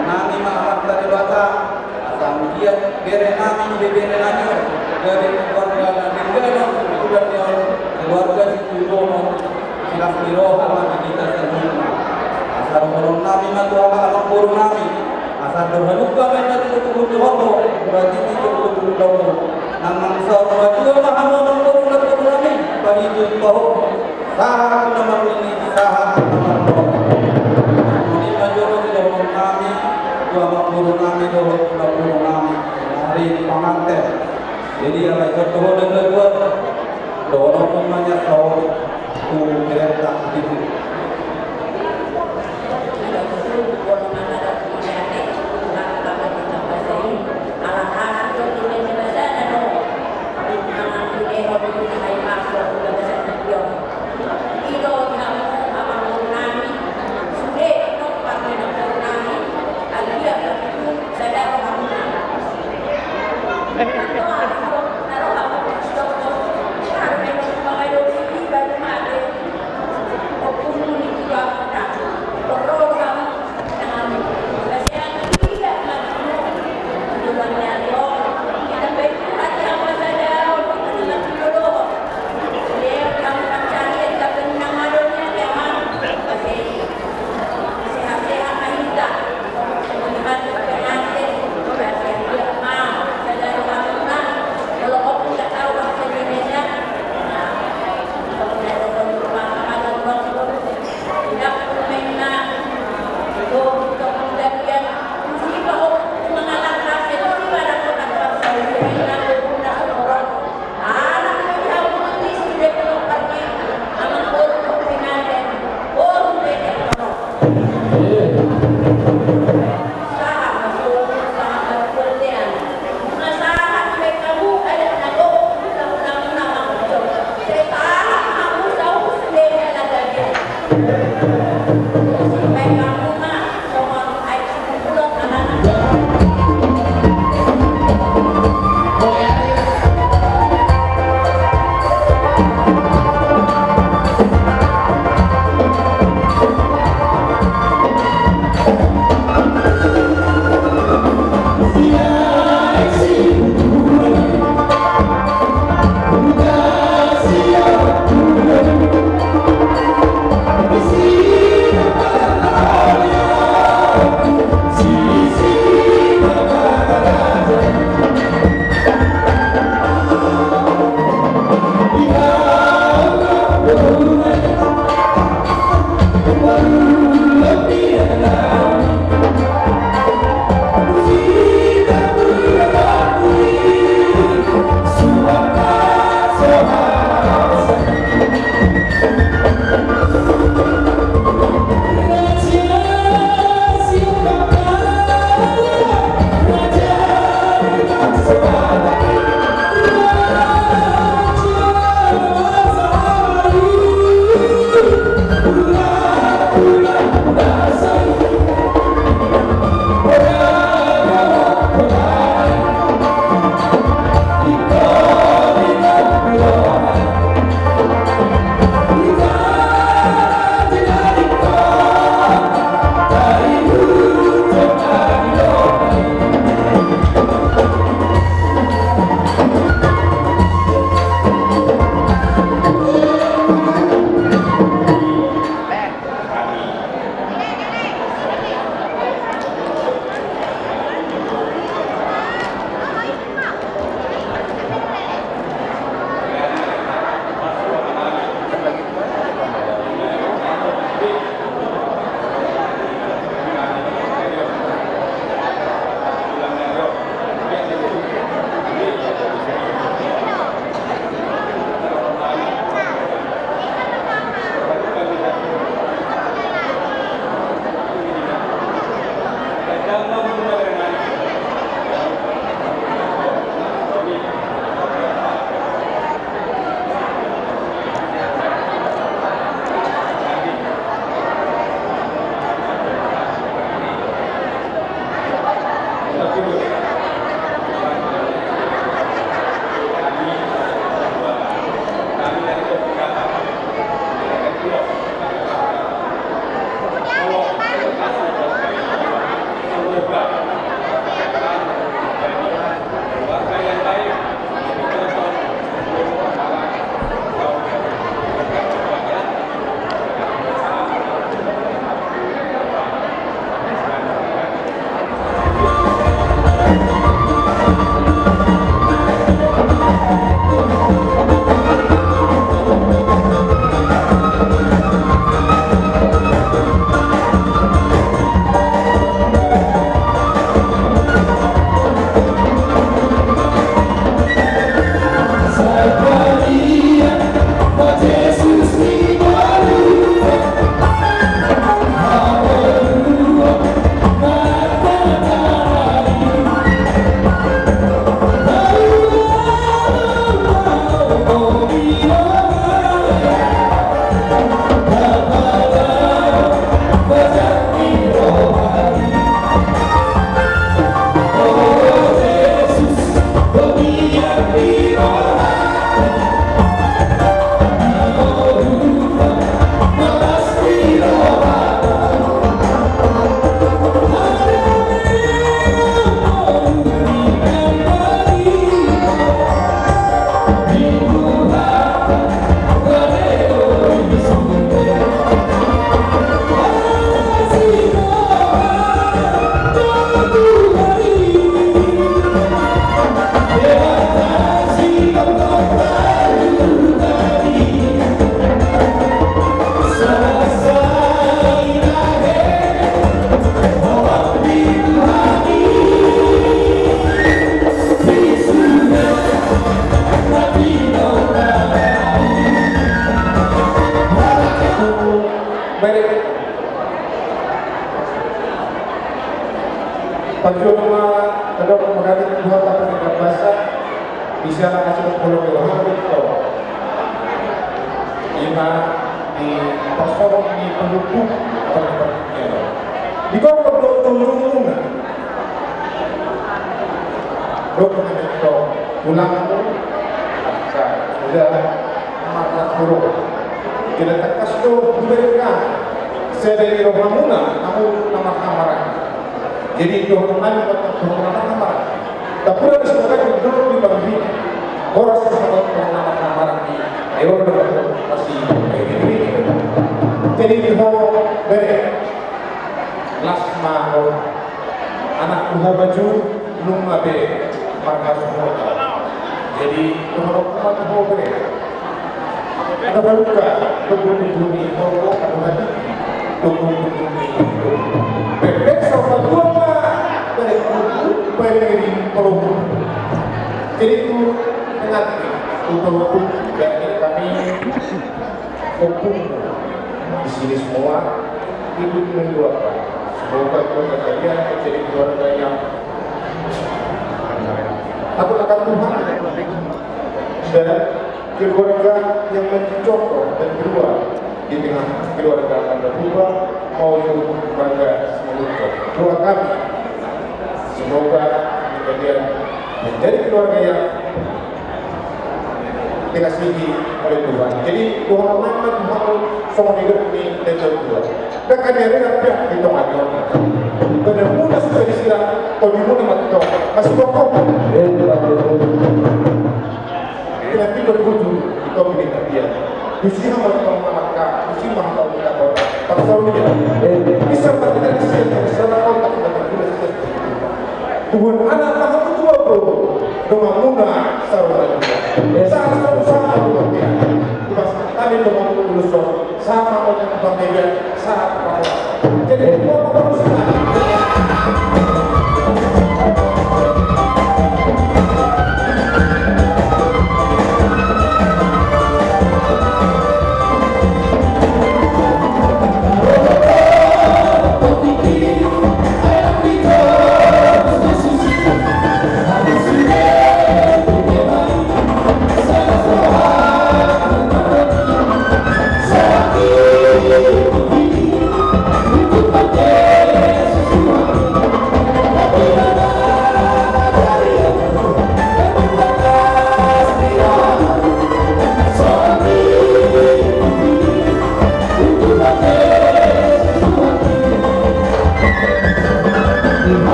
Nami ma Amanta Debata, asa anggiat bere nami, bebere nami on, gabe keluarga na denggan on, keluarga ni on, keluarga Situmorang, silas ni roha ma di hita saluhutna. Asa dohonon nami ma tu haha amangboru nami, asa andor halumpang ma inna tu tubutubut ni horbo, berarti di tubutubut ni horbo. Nang mangsa on ma dua ma hamu amangboru, amangboru nami, pahitu pahomu. Sahat tu na marnini, sahat tu na marnono. Songon i ma jolo sidohonon nami tu amangboru nami dohot tu namboru nami, ari panganten. Jadi ala i, songon i dohononmu ma, dohononmu ma nian songon i tu berenta di tutu. Parjolo ma tadok manghatai Tuhanta pardenggan basa, bisa na kasih tolong di rohangku. Ima di parsongon ni panghukum atau di panghukum. Di kongkon do tulungmuna. Dok na mintong tulangmu, angka suda marhahurung. Jala tangkas do huberengkan sada ni rohamuna, hamu na marhahamaranggi. Jadi dohononnami ma tu hamu na marhahamaranggi. Tapuda do sebagai gubernur di Banggi. Horas ma tu hamu na marhahamaranggi. Ayo do pasti. Jadi tu ho bere. Las ma ho. Anak buha baju nunga be marhasuhuton. Jadi dohononku ma tu ho bere. Ada baluka tubuh-tubuh ni ho, ada baluka tubuh-tubuh ni ho. Bebek sama dua ma bere kuku bere di poloku. Jadi tu dengan tu poloku dari kami. Ompung di sini semua ikut mendoakan. Semoga keluarga kalian menjadi keluarga yang takut akan Tuhan dan keluarga yang mencontoh dan berdoa di tengah keluarga Marga Purba maupun keluarga Simanjuntak. Doa kami, semoga kalian menjadi keluarga yang dikasihi oleh Tuhan. Jadi dohononnami ma tu hamu songon nidok ni natua-tua. Dang hami arina piak di tonga ni on. Pada muna sudah disilang, tondimuna ma tu tonga. Masih bokong. Tidak tidur kudu di tonga ni tapian. Tusi hamu tong malangka, tusi ma hamu tong malangka. Parsaulian. Bisa berarti dari siang, dari sana kontak dengan Tuhan. Tuhan anak maha ketua bro, donganmuna sarupa juga. Sahat sahat sama Tuhan dia. Tuhan kami donganmu lulusan sama orang Tuhan dia, sahat sama. Jadi, eh, mau apa harus kita?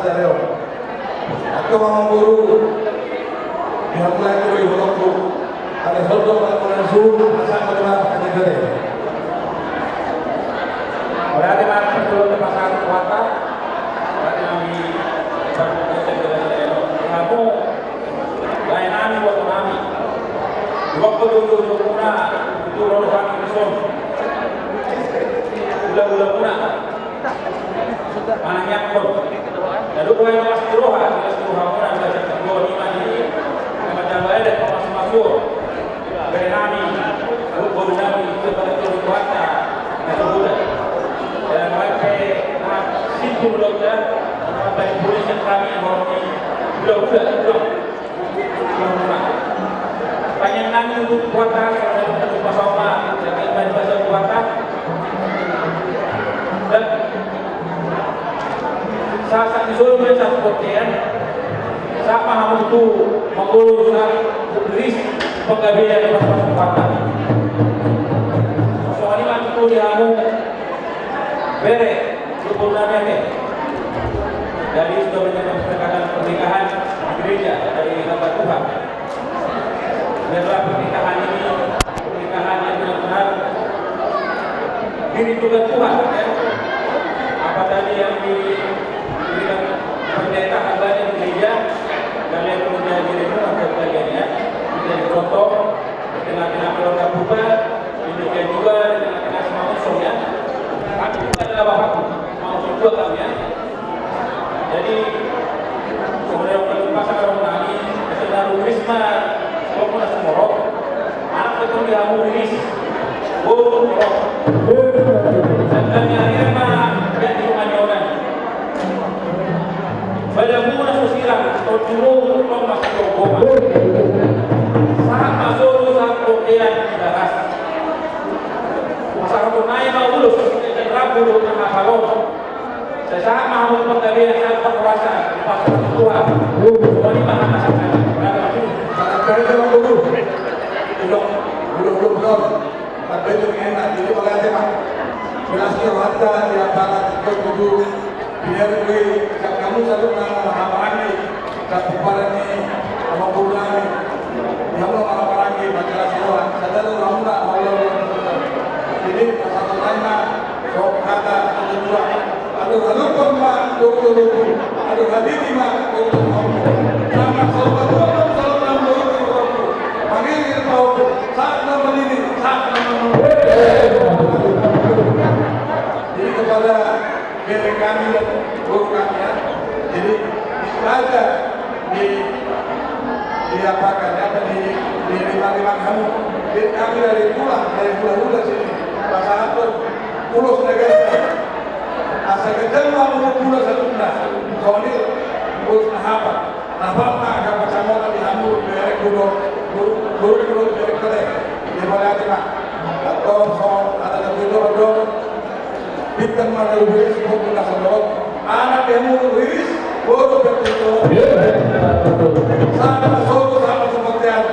Antong amangboru, di hamu lae tu ibotoku, ale soldok ale soldok, asa ma dema asa jare. Ora ate ma perlu tepasan kuata, ora ate nami perlu tepasan kuata, ora ate nami. Lae nami, uaso nami. Di waktu dulu dulu muna, itu rolo kami dison. Ula ula muna. Manangiangkon. Lalu kau yang mas di roha, mas di roha muna, baca kedua lima ini. Nama tambah ada kau mas masuk. Bere nami, boru nami, kepada Tuhan Tuanta, na sudah. Dan mereka, nah, situ belum dah, mereka polisi kami, mau di, belum dah, belum. Panjang nami untuk kuata, untuk pasoma, jadi main bahasa kuata. Dan sahat ni solu main satu kotean, sahat ma hamu tu mangolu sahat ris penggabean pasoma kuata. Soalnya waktu tu di hamu bere, syukur nami ate. Jadi sudah banyak kesepakatan pernikahan di gereja dari hamba Tuhan. Biarlah pernikahan ini pernikahan yang benar-benar dirindukan Tuhan, ya. Apa tadi yang diberikan pendeta hambanya di gereja, dan yang menjadi renungan bagi kalian, ya. Menjadi contoh di tengah-tengah keluarga purba, demikian juga di tengah-tengah Simangunsong, ya. Tapi kita adalah Bapak, Simangunsong juga kami, ya. Jadi, sebenarnya kalau pasang orang nami, sebenarnya Risma, kalau pun semorok, anak itu di hamu Ris, oh, semorok. Dan kami akhirnya, ya, di rumah nyonan. Pada muna sosiran, kalau dulu, kalau masih goma. Sahat masuk, sahat kopian, di daras. Masa aku naik, mau lulus, dan ragu, dan masalon. Sai sahat ma hamu panggabean, sahat ma kuasa, kuasa Tuhan. Tuhan i ma hata sakali. Sangat kaya dalam guru. Idok, guru-guru belum. Tapi itu enak, jadi oleh aja, Pak. Jelas dia hata, dia banget, itu guru. Biar gue, kamu satu nama, nama rame. Kabupaten ni, amangboru nami. Di hamu amangboru nami, masalah sewa. Sadar lu hamu nggak mau lo. Jadi, pasal lain, Mak. Sok kata, satu dua. Aduh, aduh, Mak, dua puluh ribu. Aduh, hadirin, Mak, dua puluh ribu. Sama, sok dua, Mak, sok enam puluh ribu. Panggil, Mak, saat nama ini, saat nama ini. Jadi, kepada Bere kami dan guru kami, ya. Jadi, dibaca di, di apa kan, apa di, di lima-lima kamu. Bere kami dari pulang, dari pulang-pulang sini. Pasangan pun, pulos negara. Asa gedang mau pulang satu, nah, soalnya pulos apa? Napa ma angka pasangon di hamu, bere guru, guru, guru, guru, bere kere. Di mana aja, Pak? Atau soal ada yang guru, guru. Bintang mana lu beri sebut guna sebut. Anak yang mau rilis, bodoh betul. Sama solo, sama seperti apa?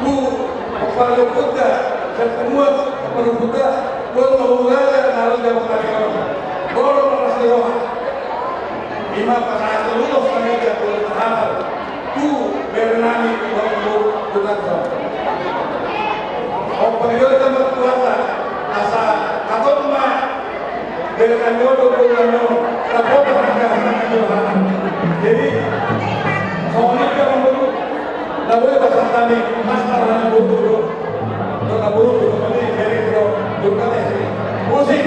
Tu parlombuta, sian punguan parlombuta, tu parlombuta na ro di Batam on. Molo marlas ni roha, ima pasahat ulos nami di angka na hahal tu bere nami, tu parlombuta. On pangidoan ma tu Tuhanta asa hatop ma. Jadi, songon i pe, amangboru, na boi pasahat hami nastar na boru do. Songon i, jadi, do, do, do, musik.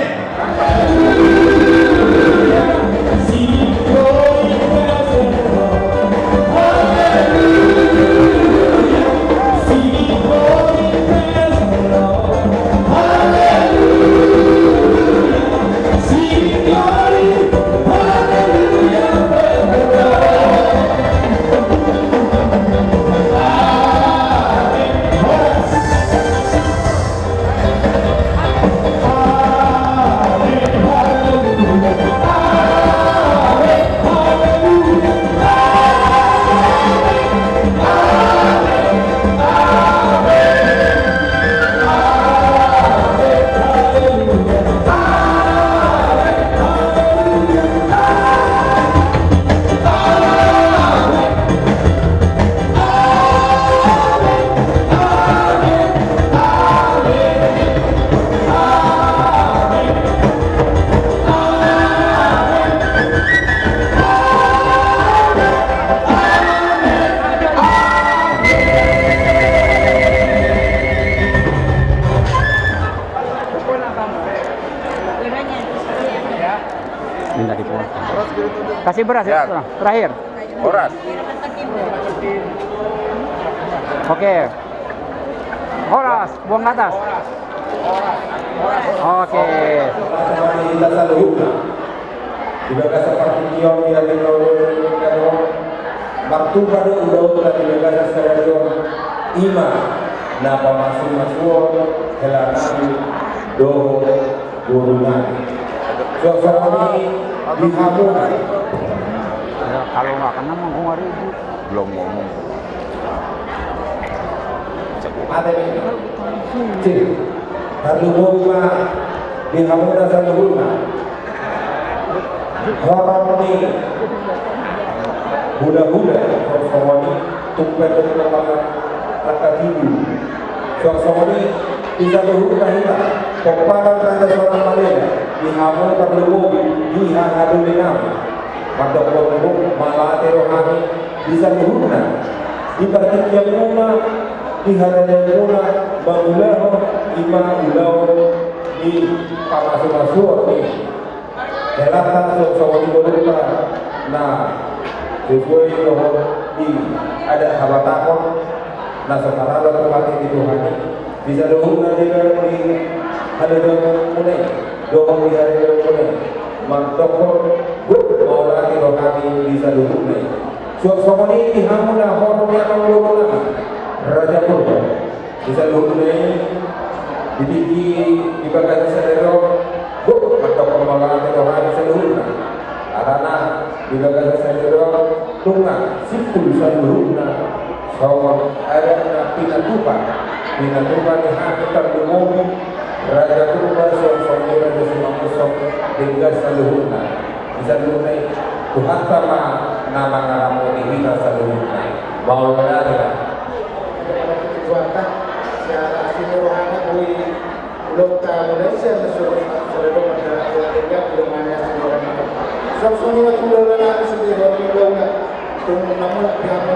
Minta dibuat. Kasih beras ya, ya. Terakhir. Horas. Oke. Horas, buang ke atas. Oke. Di bagasan partingkian di hami na uli, martupa do ulaonta di bagasan sadari on, ima na pamasumasuon hela nami dohot boru nami. Suang songon i di hamuna. Ya, kalau nggak kena mah gua nggak ribut. Belum ngomong. Mate be. Cik. Tarlumobi ma di hamuna saluhutna. Horong ni hulahula, suang songon i tumpak tumpak mata, mata tibu. Suang songon i di saluhutna hita pomparan Raja Sonang Maleda, di hamu tarlumobi di haha dohot nami. Mandok mandok mauliate do hami di saluhutna, di partingkianmuna, di harajaonmuna, mangulahon ima ulaon ni pamasumasuon ni helanta, suang songon i borunta na sesuai dohot di adat habatahon na so paralo tu mate di Tuhan i. Di saluhutna di harajaonmuna i dohot di harajaonmuna i, mandokkon mauliate do hami di saluhutna i. Suang songon i di hamuna horong ni amangborunami Raja Purba. Di saluhutna i, di tingki di bagasan sadari on, mandokkon mauliate do hami saluhutna. Alana di bagasan sadari on nunga simpul saluhutna songon adat na pinatupa, pinatupa ni hami tarlumobi Raja Purba, suang songon i Raja Simangunsong, denggan saluhutna. Di saluhutna i, Tuhanta ma na mangaramoti hita saluhutna. Mauliate. Tuhanta, sian asi ni rohana boi ulaonta mulai sian na so, so dodok mada ulaonta, ulaonta. Suang songon i ma tu ulaonta, asi ni rohana ulaonta. Tung na mulak di hamu,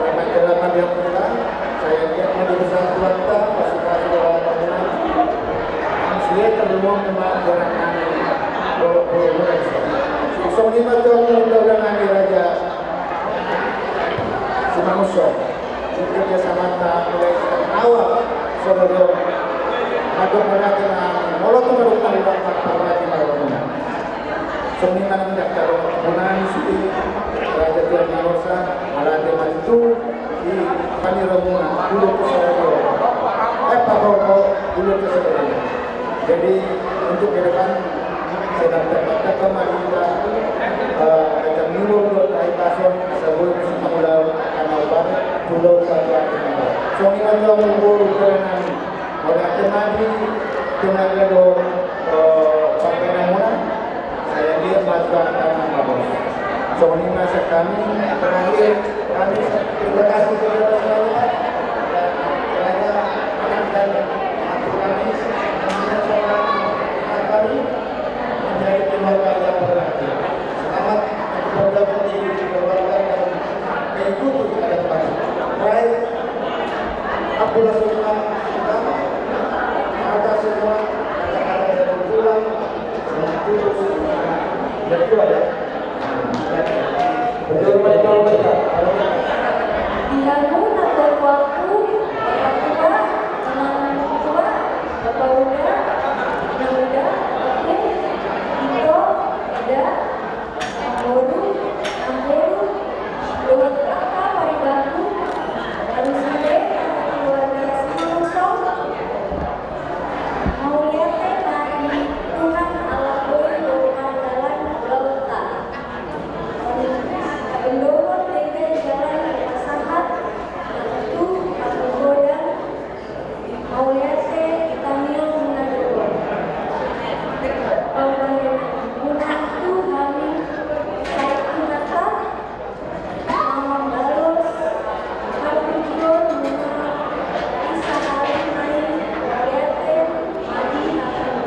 na manjalo ma di hamu, sai anggiat ma dipasu-pasu Tuhanta, pasupasu Tuhanta. Sude tarlumobi ma di rohanami, dolok, dolok, dolok. Suang songon i ma tu ulaonami Raja Simangunsong. Kerja samanta mulai sian awal songon i do. Mandok mauliate ma, molo tung mandok mauliate ma, parmati ma rohamuna. Songon i ma nang di angka dongan sude, Raja Tuan Manosa, mauliate ma tutu di pangidoanmuna, dulu tu songon i do. Eh, pahompu, dulu tu songon i do. Jadi, untuk ke depan, sedang dapat dapat ma hita, eh, ajang ngolu do, tahi pason, asa boi musim mangulahon, karena obat, dulu tu songon i do. Songon i ma tu amangboru, tulang nami. Mauliate ma di tenaga dohot, eh, pambahenanmuna. Sai dia bantuan kami, Pak Bos. Songon i ma sian hami, terakhir, kami terima kasih kepada semuanya. Dan kiranya anak dan mantu kami, anak kami, menjadi keluarga yang berbahagia. Selamat untuk bergabung di keluarga dan mengikuti adat baru. Baik, ampun semua, maka semua kata-kata dari tulang, dan tulus, dan tua ya. Betul, betul, betul. Di hamu na tua-tuaku, bapak tua, teman tua, bapak uda, inang uda, oke, ito, eda, namboru, namboru, dohot angka paribanku, alus sude, keluarga Simanusong. Mauliate ma di Tuhan Allah boi do mandalan ulaonta. Mangondolhon denggan jala pasahat, na tutu margogodang. Mauliate di tangiang muna dohot pambahenan muna tu hami, sai Tuhanta na mambalos hapujion muna. Sahali nai mauliate ma di hamu.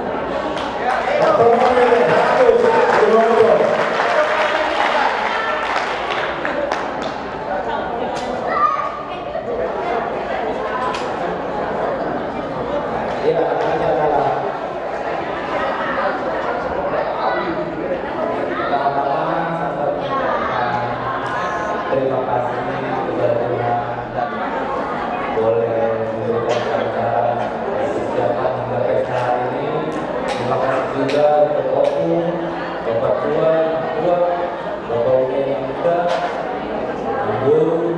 Iya, makanya kalah. Pertama-tama, saya mengucapkan terima kasih kepada Tuhan dan boleh mengucapkan acara persiapan hingga pesta hari ini. Terima kasih juga untuk Opu, Bapak Tua, Tua, Bapak Uda yang muda, Guru,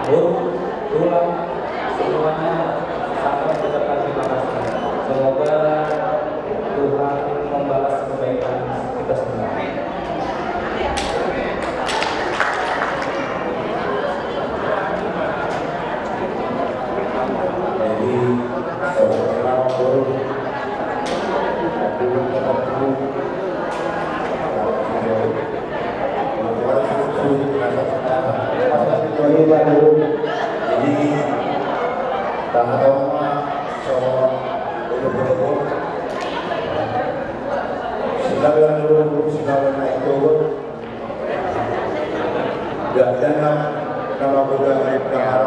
Guru, Tulang, semuanya sangat mengucapkan terima kasih. Semoga Tuhan membalas kebaikan kita semua. Jadi, selamat malam, Bro. Jadi, tahan lama, so, udah berapa? Sinabi na dulu, sinabi na itu, gak ada nama, nama gudang, nama